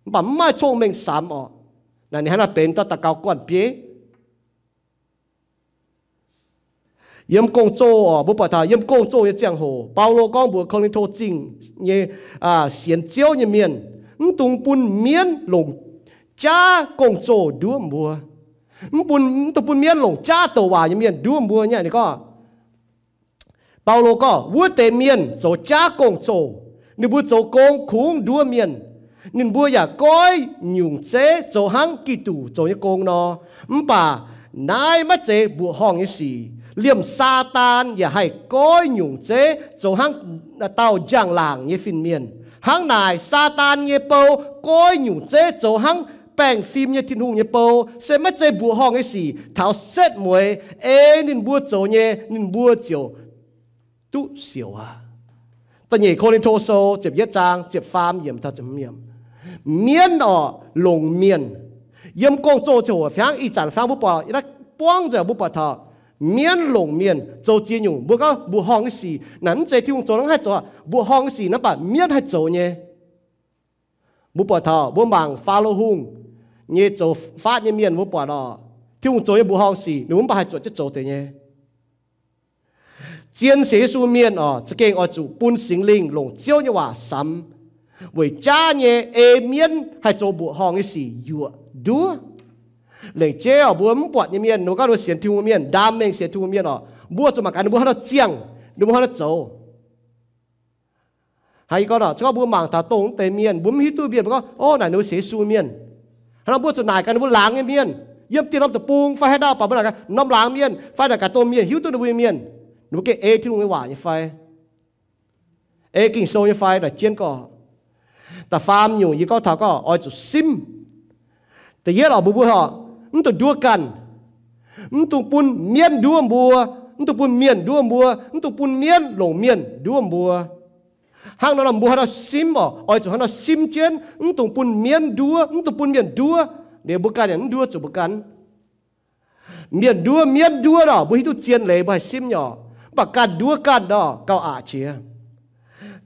mv baac mv maaih cong-mengh samx orqc. Naaic ninh hnangv naaiv benx daux gaux guanh bieiv. Yiem Gong-Zoh orqc, mbuo buatc taux yiem Gong-Zoh nyei ziangh hoc, Baulo gorngv mbuox Ko^lin^to Zingh nyei sienx Ziouv nyei mienh, mv dungx bun mienv longc jaav gong-zoh nduov mbuo. Mv bun, mv dungx bun mienv longc jaav douc waac nyei mienh nduov mbuo nyei. Ninh gorngv, Baulo gorngv, wuov deix mienh zoux jaav gong-zoh. Ninh mbuo zoux gong kungx nduov mienh. Ninh mbuo yaac goiv nyungc zeiv zoux hnangv Giduc zoux nyei gong nor. Mv baac naaiv maiv zeiz mbuoqc horngh nyei sic. Liemh Saadaan yaac haih goiv nyungc zeiv zoux hnangv dauh njang-laangc nyei fin-mienh. Hnangv naaic, Saadaan nyei bou goiv nyungc zeiv zoux hnangv baengh fim nyei Tin-Hungh nyei bou, se maiv zeiz mbuoqc horngh nyei sic. Taux setv mueiz ei ninh mbuo zoux nyei, ninh mbuo ziouc duqv siouc aqv. Da'nyeic Ko^lin^to Sou ziepc yietv zaang ziepc faam yiemc taux ziepc hmz yiemc. Mienv orqc longc mienh. Yiem Gong-Zoh ziangh hoc fangx ih zanc fangx mbuo buatc, buangv nzengc mbuo buatc taux mienv longc mienh zoux ziex nyungc. Mbuo gorngv mbuoqc horngh nyei sic naaic mv zeiz Tin-Hungh zoux, naaiv haih zoux. Mbuoqc horngh nyei sic naaiv baac mienv haih zoux nyei. Mbuo buatc taux mbuo mangc Faalo Hungh nyei zoux faatv nyei mienh, mbuo buatc orqc, Tin-Hungh zoux nyei mbuoqc horngh sic ninh mbuo mv baac haih zuotc jienv zoux deix nyei. Zien sienx Yesu mienh orqc, za'gengh oix zuqc bun Singx Lingh longc Ziouv nyei waac samx. Weic jaav nyei ei mienv haih zoux mbuoqc horngh nyei sic yuoqc nduov. Lengc jeiv orqc, mbuo mv buatc nyei mienh, ninh mbuo gorngv ninh mbuo sienx Tin-Hungh mienh, ndaam mengh sienx Tin-Hungh mienh orqc, mbuo zuqc mangc gaax ninh mbuo haaix nor ziangh, ninh mbuo haaix nor zoux. Hnangv yie gorngv orqc, se gorngv mbuo mangc taux dongh wuov deix mienh, mbuo mv hiuv duqv mienh, mbuo gorngv, o, naaic ninh mbuo sienx Yesu mienh. Hnangv nor mbuo zuqc naaic gaax ninh mbuo laangz nyei mienh, yiem dieh norm deic-bung fai haaix dauh, baac mbuo naaic gaax norm laangz mienh fai naaic gaax dongh mienh hiuv duqv ninh mbuo nyei mienh, ninh mbuo gengh ei Tin-Hungh nyei waac nyei fai, ei Ging-Sou nyei fai naaic jienv gorngv. Da'faam nyungc yie gorngv taux gorngv oix zuqc simv. Da'yietv orqc, mbuo mbuo orqc, mv dungx nduov ganh. Mv dungx bun mienv nduov mbuo, mv dungx bun mienh nduov mbuo, mv dungx bun mienv longc mienh nduov mbuo. Hnangv nor mbuo haaix nor simv orqc, oix zuqc hnangv nor simv jienv, mv dungx bun mienv nduov, mv dungx bun mienh nduov, liuz mbuo ganh yaac mv nduov zuqc mbuo ganh. Mienh nduov mienv nduov nor, mbuo hiuv duqv zien leiz mbuo haih simv nyei orqc. Mv baac ganh nduov ganh nor, gauh aqc jiex.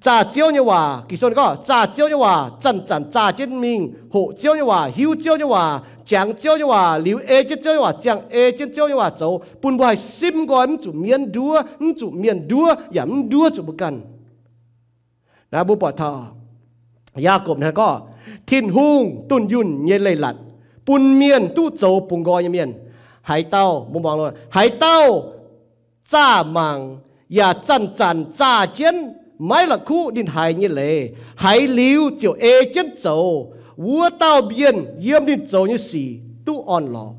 Zaah Ziouv nyei waac, Ging-Sou ninh gorngv zaah Ziouv nyei waac zanc-zanc zaah jienv mingh, hoqc Ziouv nyei waac, hiuv Ziouv nyei waac, jangx Ziouv nyei waac, liuz ei jienv Ziouv nyei waac, ziangh ei jienv Ziouv nyei waac zoux, bun mbuo haih simv nqoi, mv zuqc mienv nduov, mv zuqc mienh nduov, yaac mv nduov zuqc mbuo ganh. Naaiv mbuo buatc taux Yaagorpc hnangv gorngv, Tin-Hungh dunh yunh nyei leiz-latc bun mienh duqv zoux bungx nqoi nyei mienh. Haaix dauh, mbuo muangx, haaix dauh zaah mangc yaac zanc-zanc zaah jienv, maiv la'kuqv ninh haiz nyei leiz, haiz liuz ziouc ei jienv zoux, wuov dauh mienh yiem ninh zoux nyei sic duqv orn-lorqc.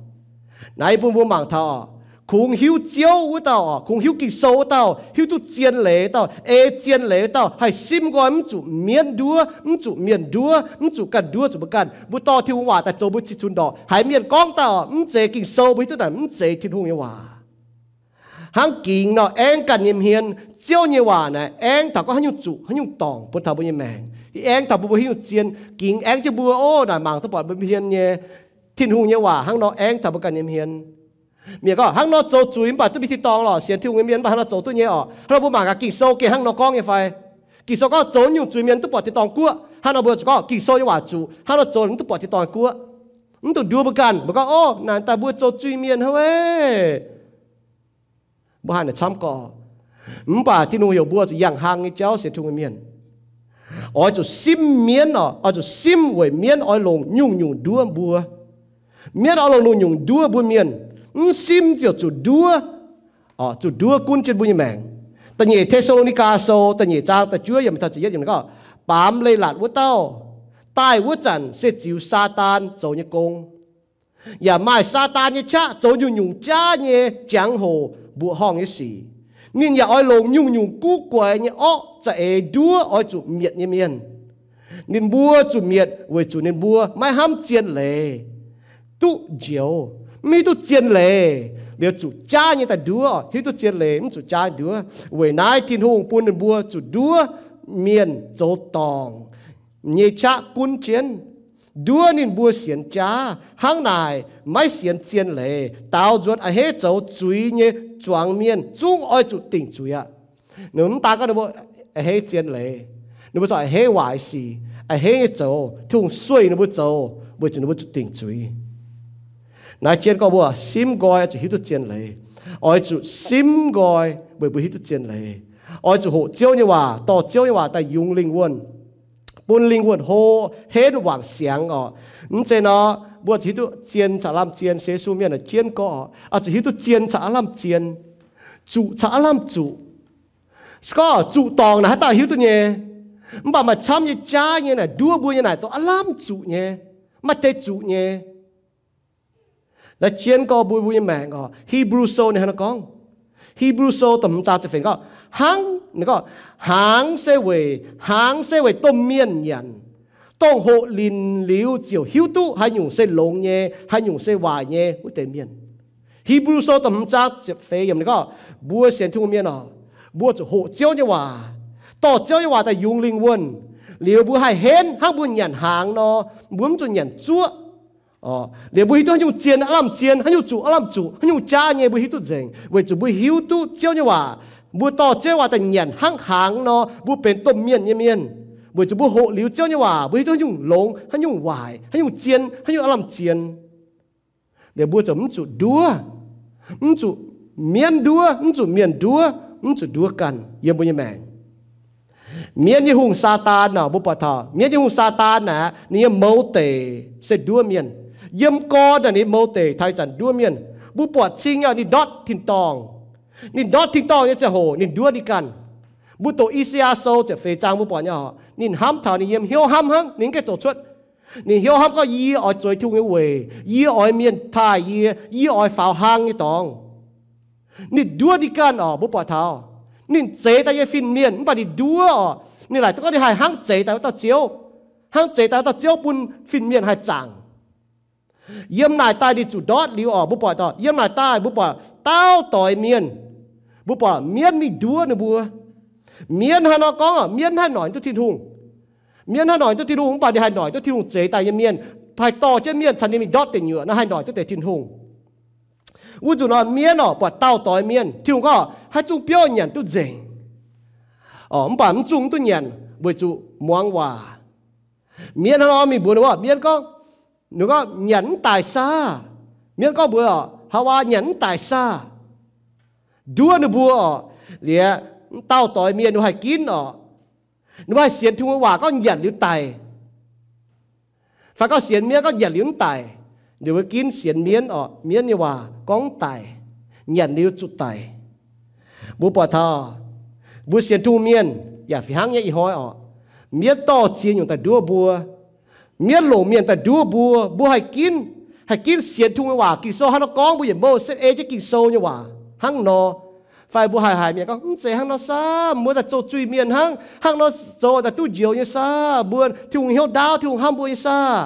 Naaiv bun mbuo mangc taux, kungx hiuv Ziouv wuov dauh, kungx hiuv Ging-Sou wuov dauh, hiuv duqv zien leiz dauh, ei zien leiz dauh, haih simv nqoi, mv zuqc mienv nduov, mv zuqc mienh nduov, mv zuqc ganh nduov zuqc mbuo ganh. Mbuo dorh Tin-Hungh waac daaih zoux mbuo cih cunx ndorqc. Haiz mienh gorngv dauh mv zeiz Ging-Sou, mbuo hiuv duqv naaic mv zeiz Tin-Hungh nyei waac. Hnangv gingx nor aengv ganh nyei hmien. Ziouv nyei waac naaic aengv taux gorngv haaix nyungc zuqc haaix nyungc dorngc bun taux mbuo nyei maengc. Aengv taux mbuo mbuo hiuv nyungc zien. Gingx aengv jienv mbuo, o, naaic mangc duqv buatc mbuo hmien nyei. Tin-Hungh nyei waac hnangv nor aengv taux mbuo ganh nyei hmien. Mienh gorngv hnangv nor zoux zuiz mv baac duqv mingh tin-dorngh lorqc, sienx Tin-Hungh nyei mienh mv baac hnangv nor zoux duqv nyei orqc. Hnangv nor mbuo mangc gaax Ging-Sou gengh hnangv nor gorngv nyei fai? Ging-Sou gorngv zoux nyungc zuiz mienh mv duqv buatc tin-dorngh guoqv. Hnangv nor mbuo zuqc gorngv Ging-Sou nyei waac zuqc hnangv nor zoux mv duqv buatc tin-dorngh guoqv, mv dungx nduov mbuo ganh. Mbuo gorngv, o, naaic daaih mbuo zoux zuiz mienh hnangv weic. Mbuo haiz naaic camv gorx. Mv baac Tin-Hungh heuc mbuo zuqc yangh hlang nyei jauv sienx Tin-Hungh nyei mienh. Oix zuqc simv mienv orqc, oix zuqc simv weic mienv oix longc nyungc-nyungc nduov mbuo. Mienv oix longc nyungc-nyungc nduov mbuo mienh. Mv simv ziouc zuqc nduov, zuqc nduov gunv jienv mbuo nyei maengc. Da'nyeic Te^saa^lo^ni^gaa Sou da'nyeic zaang da'juov yiemc taux ziepc yietv yiemc gorngv, baamz leiz-latc wuov dauh daaih wuov zanc se ziux Saadaan zoux nyei gong, yaac maaih Saadaan nyei qaqv zoux nyungc-nyungc jaav nyei jangx-hoc mbuoqc horngh nyei sic. Ninh yaac oix longc nyungc-nyungc guv guaix nyei orqv za'eix nduov oix zuqc mietc nyei mienh. Ninh mbuo zuqc mietc weic zuqc ninh mbuo maiv hnamv zien leiz, duqv njoux, Mv hiuv duqv zien leiz, liuz zuqc jaav nyei daaih nduov. Hiuv duqv zien leiz mv zuqc jaav nduov. Weic naaiv Tin-Hungh bun ninh mbuo zuqc nduov mienh zoux dorngc nyei qaqv gunv jienv, nduov ninh mbuo sienx jaav. Hnangv naaic, maiv sienx zien leiz, daaux nzuonx a'hneiv zoux zuiz nyei zuangx mienh zungv oix zuqc dingc zuiz aqv. Ninh mv daan gorngv ninh mbuo a'hneiv zien leiz, ninh mbuo corc a'hneiv waaic sic, a'hneiv nyei zoux, Tin-Hungh sueih ninh mbuo zoux, weic zuqc ninh mbuo zuqc dingc zuiz. Naaiv jienv gorngv mbuo simv nqoi oix zuqc hiuv duqv zien leiz. Oix zuqc simv nqoi weic mbuo hiuv duqv zien leiz. Oix zuqc hoqc Ziouv nyei waac, dorh Ziouv nyei waac daaih yungz lingh wuonh, bun lingh wuonh hlo henv wangc siangx oc. Mv zeiz nor, mbuo zuqc hiuv duqv zien caux lamh zien, se Yesu mienh naaic jienv gorngv oc, oix zuqc hiuv duqv zien caux aav lamh zien, zuqc caux aav lamh zuqc. Se gorngv zuqc dorngc naaic haaix dauh hiuv duqv nyei? Mv baac maaih camv nyei jaav nyei naaic nduov mbuo nyei naaic dongh aav lamh zuqc nyei, maaih deix zuqc nyei. Naaiv jienv gorngv mbuo, mbuo nyei maengc oc, Hipv^lu Sou ninh hnangv naaiv gorngv. Hipv^lu Sou da'hmz zaang ziepc feix gorngv, hnangv, ninh gorngv, hnaangx se weic, hnaangx se weic domh mienh nyanc, dongh hoqc linc liuz ziouc hiuv duqv haaix nyungc se longx nyei, haaix nyungc se waaic nyei wuov deix mienh. Hipv^lu Sou da'hmz zaang ziepc feix yiemc ninh gorngv, mbuo sienx Tin-Hungh mienh oc, mbuo zuqc hoqc Ziouv nyei waac, dorh Ziouv nyei waac daaih yungz lingh wuonh, liuz mbuo haih henv hnangv mbuo nyanc hnaangx nor, mbuo mv zuqc nyanc zuoqv. Liuz mbuo hiuv duqv haaix nyungc zien, aav lamh zien, haaix nyungc zuqc, aav lamh zuqc, haaix nyungc jaav nyei, mbuo hiuv duqv nzengc, weic zuqc mbuo hiuv duqv Ziouv nyei waac. Mbuo dorh Ziouv nyei waac daaih nyanc hnangv hnaangx nor, mbuo benx domh mienh nyei mienh, weic zuqc mbuo hoqc liuz Ziouv nyei waac, mbuo hiuv duqv haaix nyungc longx, haaix nyungc waaic, haaix nyungc zien, haaix nyungc aav lamh zien. Liuz mbuo ziouc mv zuqc nduov, mv zuqc mienv nduov, mv zuqc mienh nduov, mv zuqc nduov ganh yiem mbuo nyei maengc. Mienv nyei hungh, Saadaan, naaic mbuo buatc taux mienv nyei hungh Saadaan naaic, ninh nyei mouz deic se nduov mienh. Yiem gorn naaic ninh mouz deic taux ih zanc nduov mienh. Mbuo buatc cing nyei, ninh ndortv tin-dorngh. Ninh ndortv tin-dorngh nyei ziangh hoc ninh nduov ninh ganh. Mbuo doqc I^saa^yaa Sou ziepc feix zaang mbuo buatc nyei oc, ninh hnamv taux ninh yiem hnyouv hnamv hnangv, ninh mv gaengh zoux cuotv. Ninh hnyouv hnamv gorngv, yie oix zueiz Tin-Hungh nyei weic, yie oix mienh taaih yie, yie oix faaux hlang nyei dorngx. Ninh nduov ninh ganh oc, mbuo buatc taux. Ninh zeix daaih nyei fin-mienh mv baac ninh nduov oc. Ninh laaic duqv gorngv ninh haih hnangv zeix daaih wuov dauh Ziouv, hnangv zeix daaih wuov dauh Ziouv bun fin-mienh haih zaangc. Yiem naaic daaih ninh zuqc ndortv liuz oc, mbuo buatc taux yiem naaic daaih mbuo buatc dauh doix mienh. Mbuo buatc mienv mingh nduov ninh mbuo. Mienv hnangv nor gorngv oc, mienv haih noic duqv Tin-Hungh. Mienv haih noic duqv Tin-Hungh mv baac ninh haih noic duqv Tin-Hungh zeix daaih nyei mienh, haih dorh jienv mienh caux ninh mingh ndortv deic nyuoqc nor haih noic duqv deix Tin-Hungh. Wuov nzunc nor mienv oc, buatc dauh doix mienh, Tin-Hungh gorngv haaix zungv biouv nyanc duqv nzengc. Mv baac mv zungh mv duqv nyanc weic zuqc muangx waac. Mienv hnangv nor mingh mbuox ninh mbuo, mienv gorngv, ninh gorngv, nyanc mv daic saah? Mienv gorngv mbuox, Haawaa, nyanc mv daic saah? Nduov ninh mbuo oc. Liuz dauh doix mienh ninh mbuo haih ginv oc. Ninh mbuo haih sienx Tin-Hungh nyei waac gorngv nyanc liuz daic. Fai gorngv sienx mienv gorngv nyanc liuz mv daic. Ninh mbuo ginv sienx mienv oc, mienv nyei waac gorngv mv daic, nyanc liuz zuqc daic. Mbuo buatc taux mbuo sienx Tin-Hungh mienh yaac fih hnangv nyei ih hnoi oc. Mienv dorh ziex nyungc daaih nduov mbuo. Mienv longc mienh daaih nduov mbuo. Mbuo haih ginv, haih ginv sienx Tin-Hungh nyei waac. Ging-Sou hnangv nor gorngv, mbuo yietc mouh setv ei jienv Ging-Sou nyei waac hnangv nor. Fai mbuo haih haiz mienh gorngv, mv zeiz hnangv nor saah, mbuo daaih zoux zuiz-mienh hnangv, hnangv nor zoux daaih duqv njoux nyei saah, mbuo Tin-Hungh hnyouv ndaauv, Tin-Hungh hnamv mbuo nyei saah.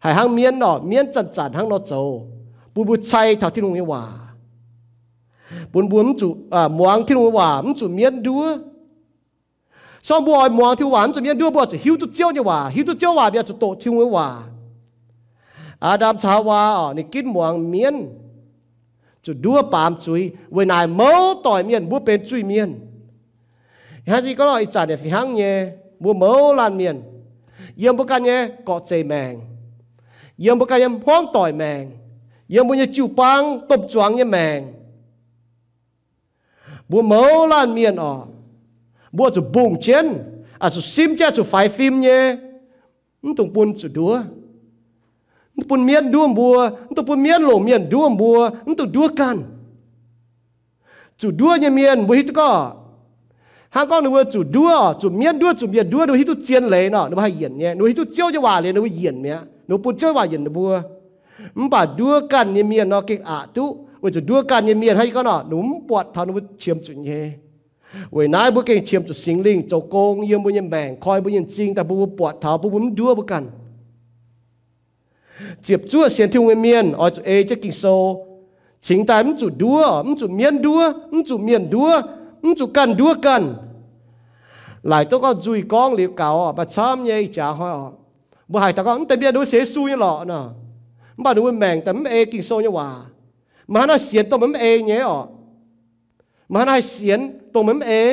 Haiz hnangv mienv oc, mienv zanc-zanc hnangv nor zoux, bun mbuo cai taux Tin-Hungh nyei waac, bun mbuo mv zuqc muangx Tin-Hungh nyei waac, mv zuqc mienv nduov. Se gorngv mbuo oix muangx Tin-Hungh waac mv zuqc mienv nduov, mbuo zuqc hiuv duqv Ziouv nyei waac. Hiuv duqv Ziouv waac mbuo zuqc doqc Tin-Hungh nyei waac. Aa^ndam caux Haawaa oc, ninh ginv muangx mienv zuqc nduov baamz zuiz. Weic naaic mouz doic mienh mbuo benx zuiz-mienh. Hnangv se gorngv ih zanc yaac fih hnangv nyei, mbuo mouz laanh mienh, yiem mbuo ganh nyei gorqv-zeic maengc, yiem mbuo ganh nyei hmuangv doic maengc, yiem mbuo nyei jiu-baang domh zuangx nyei maengc, mbuo mouz laanh mienh oc, mbuo zuqc mbungh jienv, zuqc simv jienv, zuqc faix fim nyei, mv dungx bun zuqc nduov. Mv bun mienv nduov mbuo, mv dungx bun mienv longc mienh nduov mbuo, mv dungx nduov ganh. Zuqc nduov nyei mienh mbuo hiuv duqv gorngv, hnangv gorngv ninh mbuo zuqc nduov, zuqc mienv nduov, zuqc mienh nduov, ninh mbuo hiuv duqv zien leiz nor, ninh mbuo haih yienc nyei. Ninh mbuo hiuv duqv Ziouv nyei waac liuz, ninh mbuo yienc mi'aqv. Ninh mbuo bun Ziouv waac yienc ninh mbuo. Mv baac nduov ganh nyei mienh nor gengh aqc duqv, weic zuqc nduov ganh nyei mienh hnangv yie gorngv nor, ninh mbuo mv buatc taux ninh mbuo qiemx zuqc nyei. Weic naaiv mbuo gengh qiemx zuqc Singx Lingh zoux gong yiem mbuo nyei maengc, koi mbuo nyei m'zing daaih bun mbuo buatc taux, bun mbuo mv nduov mbuo ganh. Ziepc zuoqv sienx Tin-Hungh nyei mienh oix zuqc ei jienv Ging-Sou, cingx daaih mv zuqc nduov, mv zuqc mienv nduov, mv zuqc mienh nduov, mv zuqc ganh nduov ganh. Laaic duqv gorngv nzuih gorngv liuz gaux, maaih camv nyei ih jaax hnoi oc. Mbuo haiz taux gorngv mv deix mienh ninh mbuo sienx Yesu nyei lorqc nor, mv baac ninh mbuo maengc daaih mv ei Ging-Sou nyei waac. Meih hnangv naaiv sienx dongh meih mv ei nyei oc. Meih hnangv naaiv haih sienx dongh meih mv ei?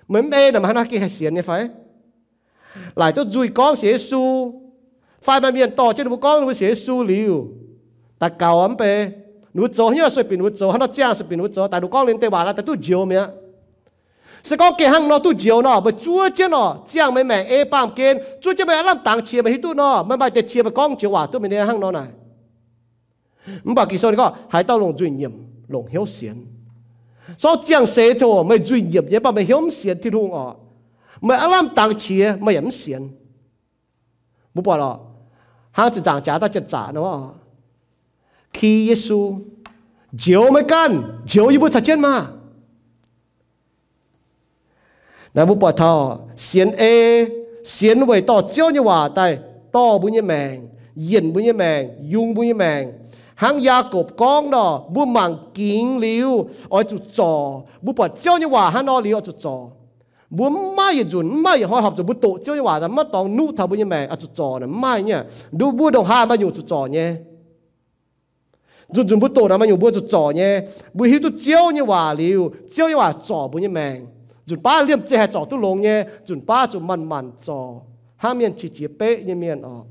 Meih mv ei naaic, meih hnangv naaiv gengh haih sienx nyei fai? Laaic duqv nzuih gorngv sienx Yesu, fai maaih mienh dorh jienv ninh mbuo gorngv ninh mbuo sienx Yesu liuz, daaih gaux mv bei, ninh mbuo zoux haaix nyungc sueih bieqc ninh mbuo zoux, haaix nor ziangh sueih bieqc ninh mbuo zoux, daaih ninh mbuo gorngv liuz deix waac naaic daaih duqv njoux mi'aqv. Se gorngv gengh hnangv nor duqv njoux nor, meih zuov jienv nor, ziangh meih maengc ei baamh gen, zuov jienv meih aav lamh dangx qiex, meih hiuv duqv nor, meih maaih deix qiex meih gorngv joux waac duqv meih nyei hnangv nor naaic. Mv baac Ging-Sou ninh gorngv haaix dauh longc nzuih nyiemc, longc hnyouv sienx. Sortv ziangh seix coc meih nzuih nyiemc nyei, mv baac meih hnyouv mv sienx Tin-Hungh orqc, meih aav lamh dangx qiex meih yaac mv sienx. Mbuo buatc lorqc, hnangv zinh nzaangc jaax daaih janx-zaqc nor, ki Yesu, njoux meih ganh, njoux yie mbuo caux jienv maah! Naaiv mbuo buatc taux sienx ei, sienx weic dorh Ziouv nyei waac daaih dorh mbuo nyei maengc, yienc mbuo nyei maengc, yungz mbuo nyei maengc. Hnangv Yaakopv gorngv nor, mbuo mangc gingx liuz oix zuqc zorc. Mbuo buatc Ziouv nyei waac hnangv nor liuz oix zuqc zorc. Mbuo mv maaih yietc nzunc, mv maaih yietc hnoi horpc zuqc mbuo doqc Ziouv nyei waac mv dorngx nuqv taux mbuo nyei maengc oix zuqc zorc naaic, mv maaih nyei. Nduov mbuo ndongc haaix maaih nyungc zuqc zorc nyei. Nzunc nzunc mbuo doqc naaic maaih nyungc mbuo zuqc zorc nyei. Mbuo hiuv duqv Ziouv nyei waac liuz, Ziouv nyei waac zorc mbuo nyei maengc. Nzunc baav liemh zeih haih zorc duqv longx nyei, nzunc baav zuqc manc-manc zorc hnangv mienh qiex jiez beqv nyei mienh oc.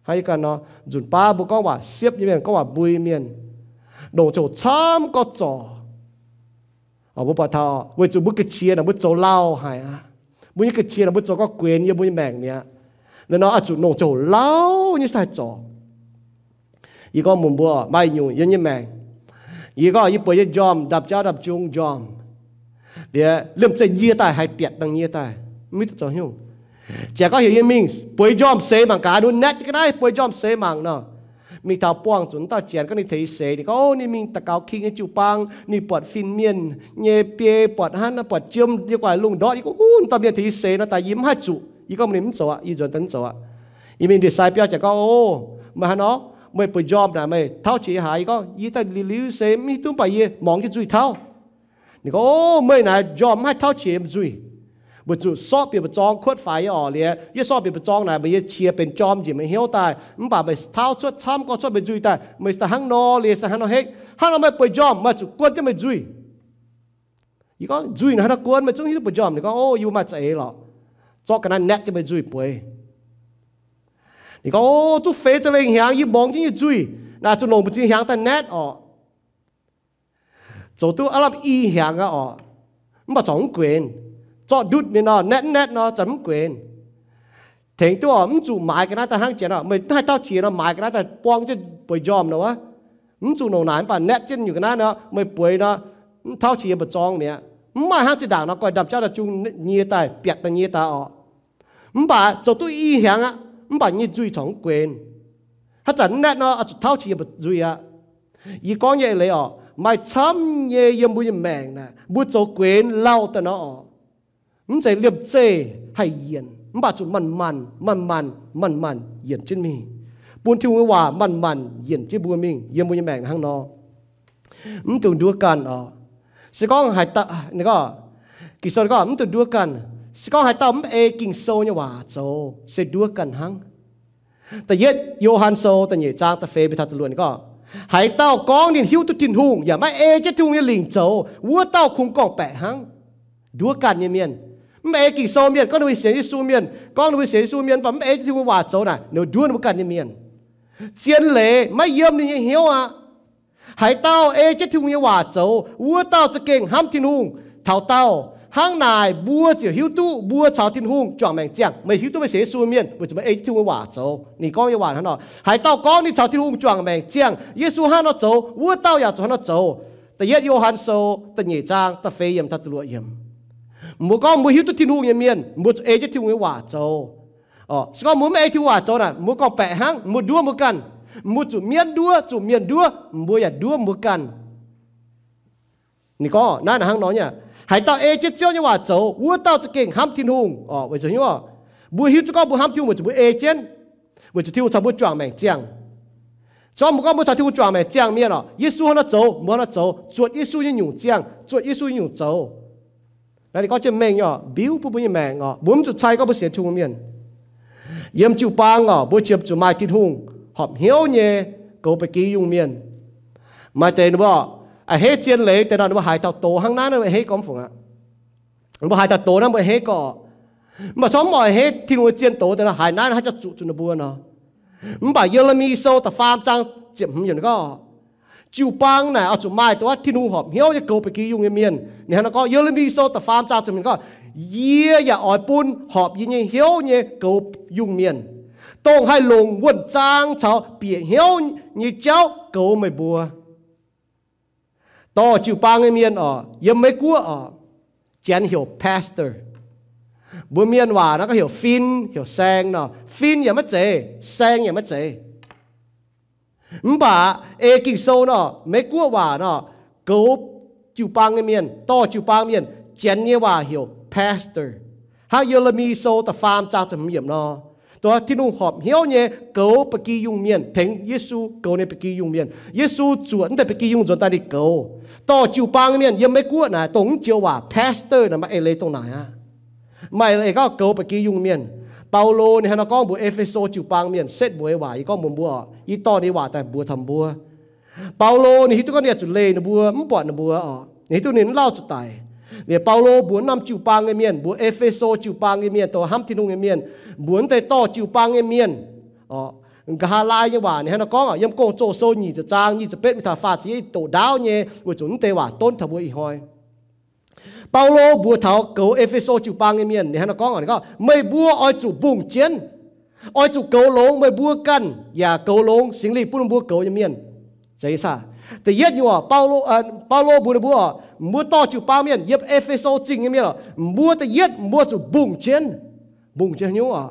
Hnangv yie ganh nor, nzunc baav mbuo gorngv waac siepv nyei mienh, gorngv waac mbui mienh, longc ziangh hoc camv gorngv zorc. Mbuo buatc taux weic zuqc mbuo ga'qiex naaic mbuo zoux lauh haic aqv. Mbuo nyei ga'qiex naaic mbuo zoux gorngv guenx yiem mbuo nyei maengc mi'aqv. Naaiv nor oix zuqc longc ziangh hoc lauh nyei haih zorc. Yie gorngv mbuox mbuo, maaih nyungc yiem nyei maengc, yie gorngv yie bueix nyei njormh, ndapv jauv ndapv jung njormh, liemh zeih nyie daaih haih biatc dangh nyie daaih, mv hiuv duqv zoux haaix nyungc. Jaax gorngv heuc yie mingh bueix njormh seix mangc gaax, ninh natv jienv ga'naaiv bueix njormh seix mangc nor. Mingh taux buangh zuqc dauh janx gorngv ninh tengx seix, ninh gorngv, o, ninh mingh daux gaux king nyei jiu-baang, ninh buatc fin-mienh nyei biei, buatc hnangv, buatc jiem nyei gu'nguaaic lungh ndortv. Yie gorngv, o, dauh mienh tengx yie seix nor daaih yie mv haih zuqc. Yie gorngv mbuox ninh mv zoux aqv, yie nzuonx daaih mv zoux aqv. Yie mingh ndie-sai biauv jaax gorngv, o, meih hnangv nor, meih bueix njormh naaic meih tauv qiex yiem haaix? Yie gorngv, yie daaih liuz-liuz se mv hiuv duqv, mv baac yie muangx jienv nzuih tauv. Ninh gorngv, o, meih naaic njormh mv haih tauv qiex yiem nzuih. Weic zuqc sortv bieqc mba'zorng kuotv faix yie orqc. Liuz yie sortv bieqc mba'zorng naaic, meih nyei qiex benx jorm njiec meih hnyouv daaih, mv baac meih tauv cuotv camv gorngv cuotv meih nzuih daaih, meih daaih hnangv nor liuz se hnangv nor hekv. Hnangv nor meih bueix njormh, meih zuqc guon jienv meih nzuih. Yie gorngv, nzuih naaic hnangv nor guon, meih zungv hiuv duqv bueix njormh? Ninh gorngv, o, yie mbuo maaih za'eix lorqc, zorqv ga'naaiv natv jienv meih nzuih bueix. Ninh gorngv, o, zungv feix za'lengh hnyangx yie muangx jienv yie nzuih, naaic zuqc longc mbu'ziex hnyangx daaih natv orqc. Zoux duqv aav lamh i hnyangx aqv orqc, mv baac corc mv guenx. Zorqv ndutv mingh nor, natv mv natv nor, zanc mv guenx. Tengx duqv orqc, mv zuqc maaiz ga'naaiv daaih hnangv janx orqc, meih mv haih tauv qiex nor, maaiz ga'naaiv daaih buang jienv bueix njormh nor wuov. Mv zuqc longc naaic, mv baac natv jienv nyungc ga'naaiv nor, meih bueix nor, mv tauv qiex yiem mba'zorng mi'aqv. Mv maaih hnangv zinh ndaangc nor, goiv ndamv jauv ndamv jung nyie daaih, biatc daaih nyie daaih orqc. Mv baac zoux duqv i hnyangx aqv, mv baac nyei nzuih corc mv guenx. Haaix zanc mv natv nor, oix zuqc tauv qiex yiem mba'zorng nzuih aqv. Yie gorngv nyei eix leiz orqc, maaih camv nyei yiem mbuo nyei maengc naaic, mbuo zoux guenx lauh daaih nor orqc, mv zeiz liemh zeih haih yienc, mv baac zuqc manc-manc, manc-manc, manc-manc yienc jienv mingh, bun Tin-Hungh nyei waac manc-manc yienc jienv mbuo mingh yiem mbuo nyei maengc hnangv nor. Mv dungx nduov ganh orqc. Se gorngv haaix dauh, ninh gorngv, Ging-Sou ninh gorngv mv dungx nduov ganh. Se gorngv haaix dauh mv ei Ging-Sou nyei waac zoux, se nduov ganh hnangv. Da'yietv Yo^han Sou da'nyeic zaang da'feix mingh taux da'luoqc ninh gorngv, haaix dauh gorngv ninh hiuv duqv Tin-Hungh yaac maiv ei jienv Tin-Hungh nyei lingc zoux, wuov dauh kungx gorngv-baeqc hnangv. Nduov ganh nyei mienh, mv ei Ging-Sou mienh, gorngv ninh mbuo sienx Yesu mienh, gorngv ninh mbuo sienx Yesu mienh, mv baac mv ei jienv Tin-Hungh waac zoux naaic, ninh nduov ninh mbuo ganh nyei mienh. Zien leiz maiv yiem ninh nyei hnyouv aqv. Haaix dauh ei jienv Tin-Hungh nyei waac zoux, wuov dauh za'gengh hnamv Tin-Hungh. Taux daauh hnangv naaic, mbuo ziouc hiuv duqv mbuo caux Tin-Hungh juangc maengc ziangh. Meih hiuv duqv meih sienx Yesu mienh weic zuqc meih ei jienv Tin-Hungh nyei waac zoux. Ninh gorngv nyei waac hnangv nor. Haaix dauh gorngv ninh caux Tin-Hungh juangc maengc ziangh, Yesu hnangv nor zoux, wuov dauh yaac zuqc hnangv nor zoux. Da'yietv Yo^han Sou da'nyeic zaang da'feix yiemc taux da'luoqc yiemc. Mbuo gorngv mbuo hiuv duqv Tin-Hungh nyei mienh, mbuo zuqc ei jienv Tin-Hungh nyei waac zoux. Se gorngv mbuo mv ei Tin-Hungh waac zoux naaic, mbuo gorngv-baeqc hnangv, mbuo nduov mbuo ganh. Mbuo zuqc mienv nduov, zuqc mienh nduov, mbuo yaac nduov mbuo ganh. Ninh gorngv naaiv hnangv nor nyei, haaix dauh ei jienv Ziouv nyei waac zoux, wuov dauh za'gengh hnamv Tin-Hungh. Weic zuqc mbuo hiuv duqv gorngv mbuo hnamv Tin-Hungh weic zuqc mbuo ei jienv, weic zuqc Tin-Hungh caux mbuo juangc maengc ziangh. Zorqv mbuo gorngv mbuo caux Tin-Hungh juangc maengc ziangh mienh oc, Yesu hnangv naaiv zoux, mbuo hnangv naaiv zoux, zuotc Yesu nyei nyungc ziangh, zuotc Yesu nyei nyungc zoux. Naaiv ninh gorngv jienv mengh nyei oc, mbiuv bun mbuo nyei maengc oc, mbuo mv zuqc cai gorngv mbuo sienx Tin-Hungh mienh. Yiem jiu-baang oc, mbuo ziouc zuqc maaih Tin-Hungh horpc hnyouv nyei goux ba'gi yungh mienh. Maaih deix ninh mbuo a'hneiv zien leiz deix nor, ninh mbuo haiz taux doz hnangv naaiv, ninh mbuo a'hneiv gorngv fungc aqv. Ninh mbuo haiz taux doz naaiv, mbuo a'hneiv gorngv. Mv baac corc mv oix a'hneiv Tin-Hungh nyei zien doz deix nor, haaix naaiv hnangv jaax zuqc zuqc ninh mbuo nor. Mv baac Ye^le^mi Sou da'faam zaang ziepc hmz yiemc gorngv, jiu-baang naaic oix zuqc maaih dongh wuov Tin-Hungh horpc hnyouv nyei goux ba'gi yungh nyei mienh. Ninh hnangv naaiv gorngv, Ye^le^mi Sou da'faam zaang ziepc hmz gorngv, Yie yaac oix bun horpc yie nyei hnyouv nyei goux yungh mienh, dongh haih longc wuonh zaang caux bieqc hnyouv nyei jauv goux meih mbuo. Dorh jiu-baang nyei mienh oc, yiem Meiv Guoqv oc, janx heuc pastor. Mbuo mienh waac nor gorngv heuc fin, heuc saeng nor. Fin yaac maiv zeiz, saeng yaac maiv zeiz. Mv baac ei Ging-Sou nor, Meiv Guoqv waac nor, goux jiu-baang nyei mienh, dorh jiu-baang mienh, janx nyei waac heuc pastor. Hnangv Ye^le^mi Sou da'faam zaang ziepc hmz yiemc nor, dongh Tin-Hungh horpc hnyouv nyei goux ba'gi yungh mienh, tengx Yesu goux ninh ba'gi yungh mienh. Yesu zuoqc naaiv deix ba'gi yungh nzuonx daaih ninh goux. Dorh jiu-baang nyei mienh yiem Meiv Guoqv naaic, dongh mv joux waac pastor naaic maaih eix leiz dongh naaic aqv. Maaih eix leiz gorngv goux ba'gi yungh mienh. Baulo ninh hnangv nor gorngv mbuox E^fe^so jiu-baang mienh, setv mbuox nyei waac yie gorngv mbuox mbuo oc, yie dorh nyei waac daaih mbuox taux mbuo. Baulo ninh hiuv duqv gorngv ninh zuqc leih ninh mbuo, mv buatc ninh mbuo oc. Ninh hiuv duqv ninh mv lauh zuqc daic. Liuz Baulo mbuox norm jiu-baang nyei mienh, mbuox E^fe^so jiu-baang nyei mienh, dongh hnamv Tin-Hungh nyei mienh, mbuox naaiv deix dorh jiu-baang nyei mienh oc. Nqa'haav laai nyei waac ninh hnangv nor gorngv oc, yiem Gong-Zoh Sou nyic ziepc zaang nyic ziepc betv mingh taux faah ziepc yietv doqc ndaauv nyei, weic zuqc naaiv deix waac donv taux mbuo ih hnoi. Baulo mbuox taux goux E^fe^so jiu-baang nyei mienh, ninh hnangv nor gorngv, ninh gorngv, meih mbuo oix zuqc mbungh jienv, oix zuqc goux longx meih mbuo ganh yaac goux longx Singx Lingh bun mbuo goux nyei mienh. Zeiz saah? Da'yietv nyungc oc, Baulo, Baulo mbuox ninh mbuo oc, mbuo dorh jiu-baang mienh yiem E^fe^so Zingh nyei mienh oc, mbuo da'yietv mbuo zuqc mbungh jienv. Mbungh jienv nyungc oc,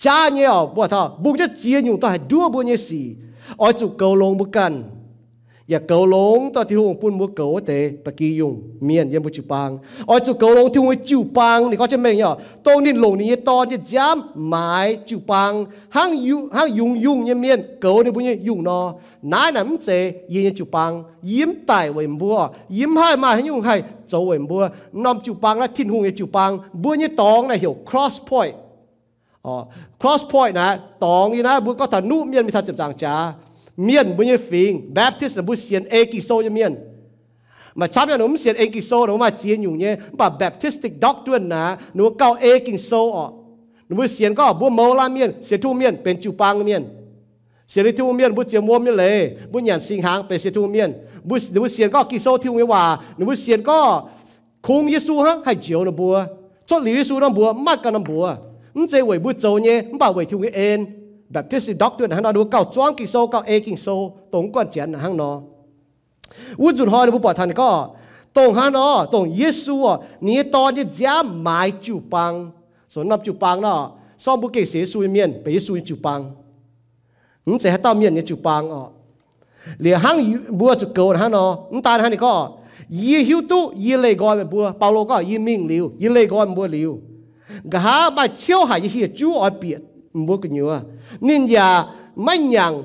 jaav nyei oc, mbuo taux mbungh jienv ziex nyungc daaih haih nduov mbuo nyei sic. Oix zuqc goux longx mbuo ganh, yaac goux longx dongh Tin-Hungh bun mbuo goux wuov deix ba'gi yungh mienh yiem mbuo jiu-baang. Oix zuqc goux longx Tin-Hungh nyei jiu-baang. Ninh gorngv jienv mengh nyei oc, dongh ninh longc ninh nyei Dorn nyei nziaamv maaiz jiu-baang, hnangv yungz yungh nyei mienh goux ninh mbuo nyei yungh nor. Naaiv naaic mv zeiz yie nyei jiu-baang. Yie mv daic weic mbuo. Yie mv haih maaih haaix nyungc haih zoux weic mbuo. Norm jiu-baang naaiv Tin-Hungh nyei jiu-baang. Mbuo nyei dorngx naaic heuc cross point. Cross point naaic dorngx yie naaiv mbuo gorngv taux nuqv mienh mingh taux ziepc nzaangc jaax, mienh mbuo nyei fingx, Baptist naaic mbuo sienx ei Ging-Sou nyei mienh. Maaih camv yaac ninh mbuo mv sienx ei Ging-Sou, ninh mbuo maaih ziex nyungc nyei, mv baac Baptistic doctrine naaic ninh mbuo gauh ei Ging-Sou oc. Ninh mbuo sienx gorngv mbuo mouz laanh mienh, sienx Tin-Hungh mienh benx jiu-baang nyei mienh. Sienx liuz Tin-Hungh mienh mbuo ziouc wuom nyei leiz, mbuo nyanc singx hnaangx benx sienx Tin-Hungh mienh. Mbuo, ninh mbuo sienx gorngv Ging-Sou Tin-Hungh nyei waac, ninh mbuo sienx gorngv kungx Yesu hnangv haih njoux ninh mbuo. Cuotv liuz Yesu nor mbuox, mv maaih ganh nor mbuox. Mv zeiz weic mbuo zoux nyei, mv baac weic Tin-Hungh nyei en. Baptistic doctrine hnangv nor, ninh mbuo gauh zuangv Ging-Sou, gauh ei Ging-Sou, dongh mv guanh Janx hnangv nor. Wuov nzunc hnoi ninh mbuo buatc taux ninh gorngv, dongh hnangv nor, dongh Yesu oc, ninh nyei Dorn nyei nziaamv maaiz jiu-baang. Sou norm jiu-baang nor, sorng mbuo gengh sienx Yesu nyei mienh benx Yesu nyei jiu-baang. Mv zeiz haaix dauh mienh nyei jiu-baang oc. Liuz hnangv mbuo zuqc goux hnangv nor, mv daan hnangv ninh gorngv, yie hiuv duqv yie leih nqoi meih mbuo. Baulo gorngv, yie mingh liuz, yie leih nqoi meih mbuo liuz, nqa'haav maaih ciouv haic nyei hieh juv oix bieqc meih mbuo gu'nyuoz. Ninh yaac maiv nyanc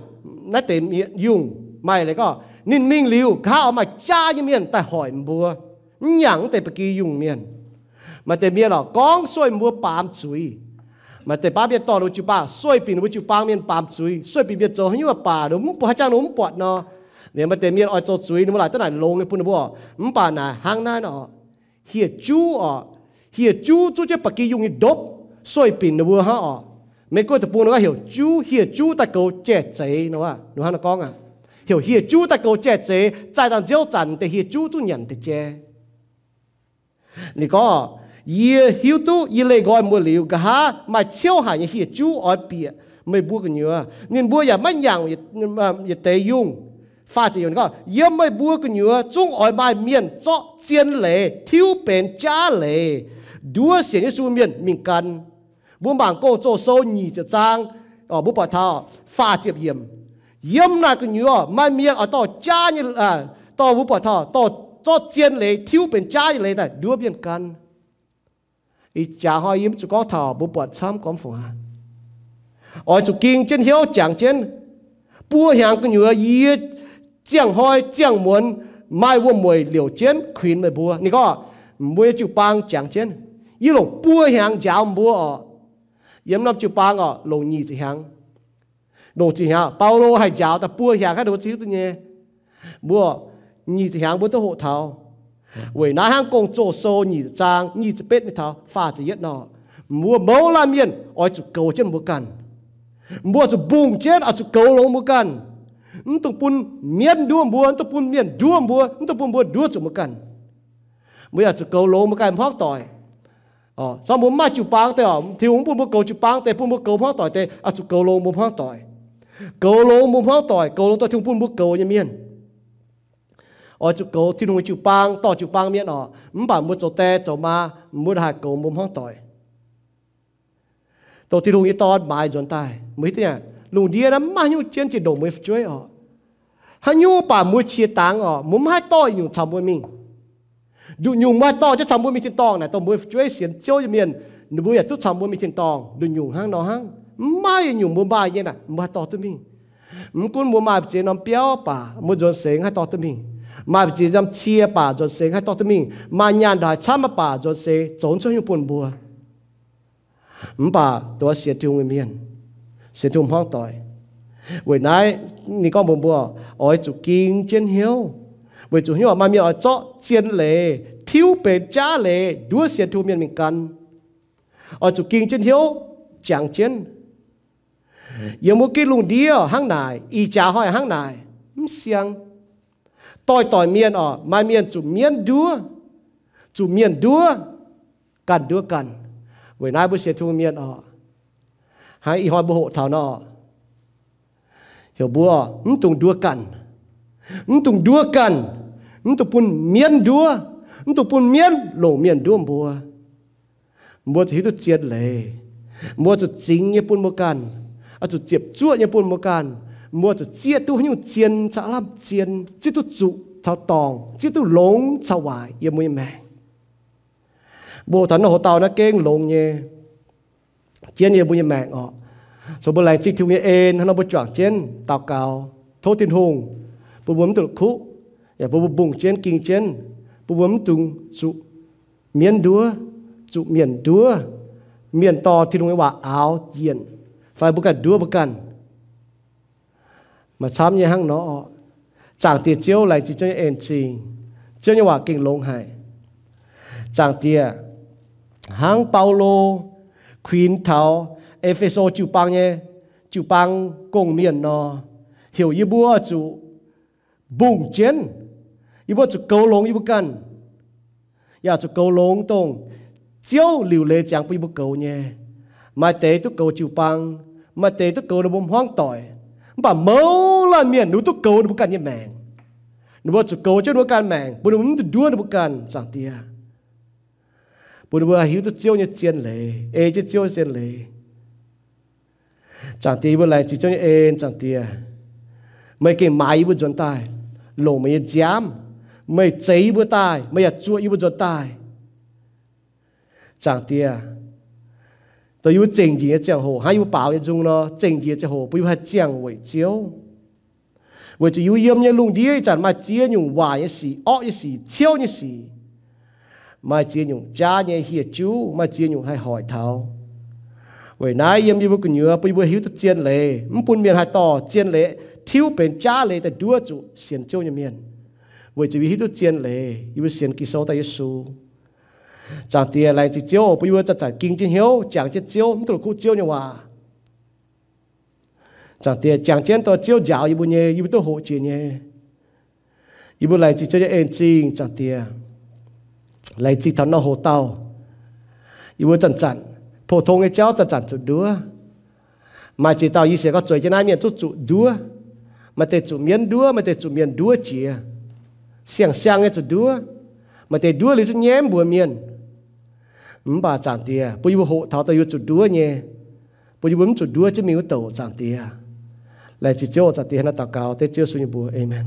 naaiv deix yungh. Maaih leiz gorngv, ninh mingh liuz, nqa'haav oix maaih jaav nyei mienh daaih hoic meih mbuo, mv nyanc naaiv deix ba'gi yungh mienh. Maaih deix mienh oc, gorngv sueih mbuo baamz zuiz. Maaih deix baav mienh dorh ninh mbuo jiu-baang, sueih binc ninh mbuo jiu-baang mienh baamz zuiz. Sueih binc mienh zoux haaix nyungc baac, ninh mbuo haaix jangx ninh mbuo mv buatc nor. Liuz maaih deix mienh oix zoux zuiz, ninh mbuo laaic duqv naaic longx nyei bun ninh mbuo oc. Mv baac naaic hnangv naaiv nor, hieh juv oc, hieh juv zuqv jienv ba'gi yungh nyei ndopv, sueih binc ninh mbuo hnangv oc. Meiv Guoqv deic-bung nor gorngv heuc juv, hieh juv daaih goux jai-zeix nor, ninh hnangv nor gorngv aqv. Heuc hieh juv daaih goux jai-zeix, zaih dangh nziouv zanc deix hieh juv zungv nyanc deix jai. Ninh gorngv, yie hiuv duqv yie leih nqoi mbuo liuz, nqa'haav maaih ciouv haic nyei hieh juv oix bieqc meih mbuo gu'nyuoz. Ninh mbuo yaac maiv nyanc yietc deix yungh. Faah ziepc yiemc ninh gorngv, yiem meih mbuo gu'nyuoz zungv oix maaih mienh zorqv zien leiz tiuv benx jaav leiz, nduov sienx Yesu mienh mingh gan. Mbuo mangc Gong-Zoh Sou nyic ziepc zaang, mbuo buatc taux faah ziepc yiemc. Yiem naaic gu'nyuoz maaih mienh oix dorh jaav nyei, dorh mbuo buatc taux dorh zorqv zien leiz tiuv benx jaav nyei leiz daaih nduov mienh gan. Ih jaax hnoi yie mv zuqc gorngv taux mbuo buatc camv gormx fungx aqv. Oix zuqc ging jienv hnyouv jangx jienv. Buo hnyangx gu'nyuoz yie ziangh hnoi ziangh muonz maaih wuom-mueic liouc jienv kuinx meih mbuo. Ninh gorngv, mbuo nyei jiu-baang jangx jienv, yie longc buo hnyangx njaaux mbuo oc. Yiem norm jiu-baang oc, longc nyic ziepc hnyangx. Longc ziepc hnyangx, Baulo haih njaaux daaih buo hnyangx hnangv, ninh mbuo ziouc hiuv duqv nyei. Mbuo nyic ziepc hnyangx mbuo duqv hoqc taux. Weic naaiv hnangv Gong-Zoh sou nyic ziepc zaang nyic ziepc betv mingh taux faah ziepc yietv nor, mbuo mouz laanh mienh oix zuqc goux jienv mbuo ganh. Mbuo zuqc mbungh jienv, oix zuqc goux longx mbuo ganh. Mv dungx bun mienv nduov mbuo, mv dungx bun mienh nduov mbuo, mv dungx bun mbuo nduov zuqc mbuo ganh. Mbuo yaac zuqc goux longx mbuo ganh hmuangv doic. Zorqv mbuo mv maaih jiu-baang deix oc, Tin-Hungh mv bun mbuo goux jiu-baang deix, bun mbuo goux hmuangv doic deix, oix zuqc goux longx mbuo hmuangv doic. Goux longx mbuo hmuangv doic, goux longx dorh Tin-Hungh bun mbuo goux nyei mienh. Oix zuqc goux Tin-Hungh nyei jiu-baang, dorh jiu-baang mienh oc. Mv baac mbuo zoux die zoux maa, mbuo haih goux mbuo hmuangv doic. Dongh Tin-Hungh nyei Dorn maaiz nzuonx daaih, mbuo hiuv duqv nyei, lungh ndiev naaiv mv maaih haaix nyungc jienv zinh ndoqc mbuo nyei fu'jueiv oc. Haaix nyungc baac mbuo qiex dangx oc, mbuo mv haih dorh yietc nyungc caux mbuo mingh. Nduqc nyungc mbuo haih dorh jienv caux mbuo mingh tin-dorngh naaic, dongh mbuo nyei fu'jueiv sienx Ziouv nyei mienh, ninh mbuo yaac duqv caux mbuo mingh tin-dorngh. Nduqc nyungc hnangv nor hnangv, mv maaih yietc nyungc mbuo maaih nyei naaic mbuo haih dorh duqv mingh. Mv gunv mbuo maaih mbu'ziex norm biauv baac mbuo nzuonx sengx haih dorh duqv mingh. Maaih mbu'ziex norm cie baac nzuonx sengx haih dorh duqv mingh. Maaih nyaanh ndaaix camv baac nzuonx sengx zoux zuqc nyungc bun mbuo. Mv baac dongh sienx Tin-Hungh nyei mienh, sienx Tin-Hungh hmuangv doic. Weic naaiv ninh gorngv mbuox mbuo, oix zuqc ging jienv hnyouv, weic zuqc hnyouv maaih mienh oix zorqv zien leiz tiuv benx jaav leiz nduov sienx Tin-Hungh mienh mingh gan. Oix zuqc ging jienv hnyouv jangx jienv. Yiem wuov gitv lungh ndiev hnangv naaic, ih jaax hnoi hnangv naaic, mv siang. Doix-doix mienh oc, maaih mienh zuqc mienv nduov, zuqc mienh nduov, ganh nduov ganh. Weic naaiv mbuo sienx Tin-Hungh mienh oc, hnangv ih hnoi mbuo hoqc taux nor, heuc mbuo mv dungx nduov ganh, mv dungx nduov ganh, mv dungx bun mienv nduov, mv dungx bun mienv longc mienh nduov mbuo. Mbuo zuqc hiuv duqv zien leiz. Mbuo zuqc zingx nyei bun mbuo ganh, oix zuqc ziepc zuoqv nyei bun mbuo ganh. Mbuo zuqc zieqv duqv haaix nyungc zien caux aav lamh zien, zieqv duqv zuqc caux dorngc, zieqv duqv longx caux waaic yiem mbuo nyei maengc. Mbuo hoqc taux nor hoc dauh naaiv gengh longx nyei, jienv yiem mbuo nyei maengc oc. Zoux mbuo laengz zingh Tin-Hungh nyei en hnangv nor mbuo juangc jienv daux gaux tov Tin-Hungh bun mbuo mv dungx kuqv, yaac bun mbuo mbungh jienv ging jienv, bun mbuo mv dungx zuqc mienv nduov, zuqc mienh nduov, mienh dorh Tin-Hungh nyei waac aaux yienc, fai mbuo ganh nduov mbuo ganh. Maaih camv nyei hnangv nor oc. Zaangc Diex Ziouv, laengz zingh Ziouv nyei en zingh. Ziouv nyei waac gengh longx haic. Zaangc Diex, hnangv Baulo kuinx taux E^fe^so jiu-baang nyei, jiu-baang gong-mienh nor, heuc yie mbuo zuqc mbungh jienv, yie mbuo zuqc goux longx yie mbuo ganh, yaac zuqc goux longx dongh Ziouv liuc leiz ziangx bun yie mbuo goux nyei. Maaih deix duqv goux jiu-baang, maaih deix duqv goux ninh mbuo hmuangv doic, mv baac mouz laanh mienh ninh mbuo duqv goux ninh mbuo ganh nyei maengc. Ninh mbuo zuqc goux jienv ninh mbuo ganh maengc, bun ninh mbuo mv dungx nduov ninh mbuo ganh, Zaangc Diex. Bun ninh mbuo hiuv duqv Ziouv nyei zien leiz, ei jienv Ziouv nyei zien leiz. Zaangc Diex, yie mbuo laengz zingh Ziouv nyei en, Zaangc Diex. Meih gengh maaiz yie mbuo nzuonx daaih, longc meih nyei nziaamv, meih zeix yie mbuo daaih, meih yaac zuoqc yie mbuo nzuonx daaih. Zaangc Diex, dongh yie mbuo zengc njiec nyei ziangh hoc, hnangv yie mbuo baaux nyei nzung nor, zengc njiec ziangh hoc bun yie mbuo haih ziangh weic Ziouv. Weic zuqc yie mbuo yiem nyei lungh ndiev ih zanc maaih ziex nyungc waaic nyei sic, orqv nyei sic, ciouv nyei sic, maaih ziex nyungc jaav nyei hieh juv, maaih ziex nyungc haih hoic taux. Weic naaiv yiem yie mbuo gu'nyuoz bun yie mbuo hiuv duqv zien leiz, mv bun mienh haih dorh zien leiz tiuv benx jaav leiz daaih nduov zuqc sienx Ziouv nyei mienh. Weic zuqc yie mbuo hiuv duqv zien leiz, yie mbuo sienx Ging-Sou daaih Yesu. Zaangc Diex, laengz zingh Ziouv bun yie mbuo zanc-zanc ging jienv hnyouv, jangx jienv Ziouv, mv dungx kuqv Ziouv nyei waac. Zaangc Diex, jangx jienv dongh Ziouv njaaux yie mbuo nyei, yie mbuo duqv hoqc jiex nyei. Yie mbuo laengz zingh Ziouv nyei en zingh, Zaangc Diex. Laengz zingh taux nor hoc dauh, yie mbuo zanc-zanc, pou-tong nyei jauv zanc-zanc zuqc nduov. Maaih ziex dauh yie sienx gorngv zueiz jienv naaiv mienh zungv zuqc nduov. Maaih deix zuqc mienv nduov, maaih deix zuqc mienh nduov jiex. Siang-siang nyei zuqc nduov. Maaih deix nduov liuz zungv nyaiv mbuox mienh. Mv baac Zaangc Diex, bun yie mbuo hoqc taux dongh yie mbuo zuqc nduov nyei, bun yie mbuo mv zuqc nduov jienv mingh wuov douc, Zaangc Diex. Laengz zingh Ziouv, Zaangc Diex, hnangv naaiv daux gaux dengv Ziouv Yesu nyei mbuox. Aamen.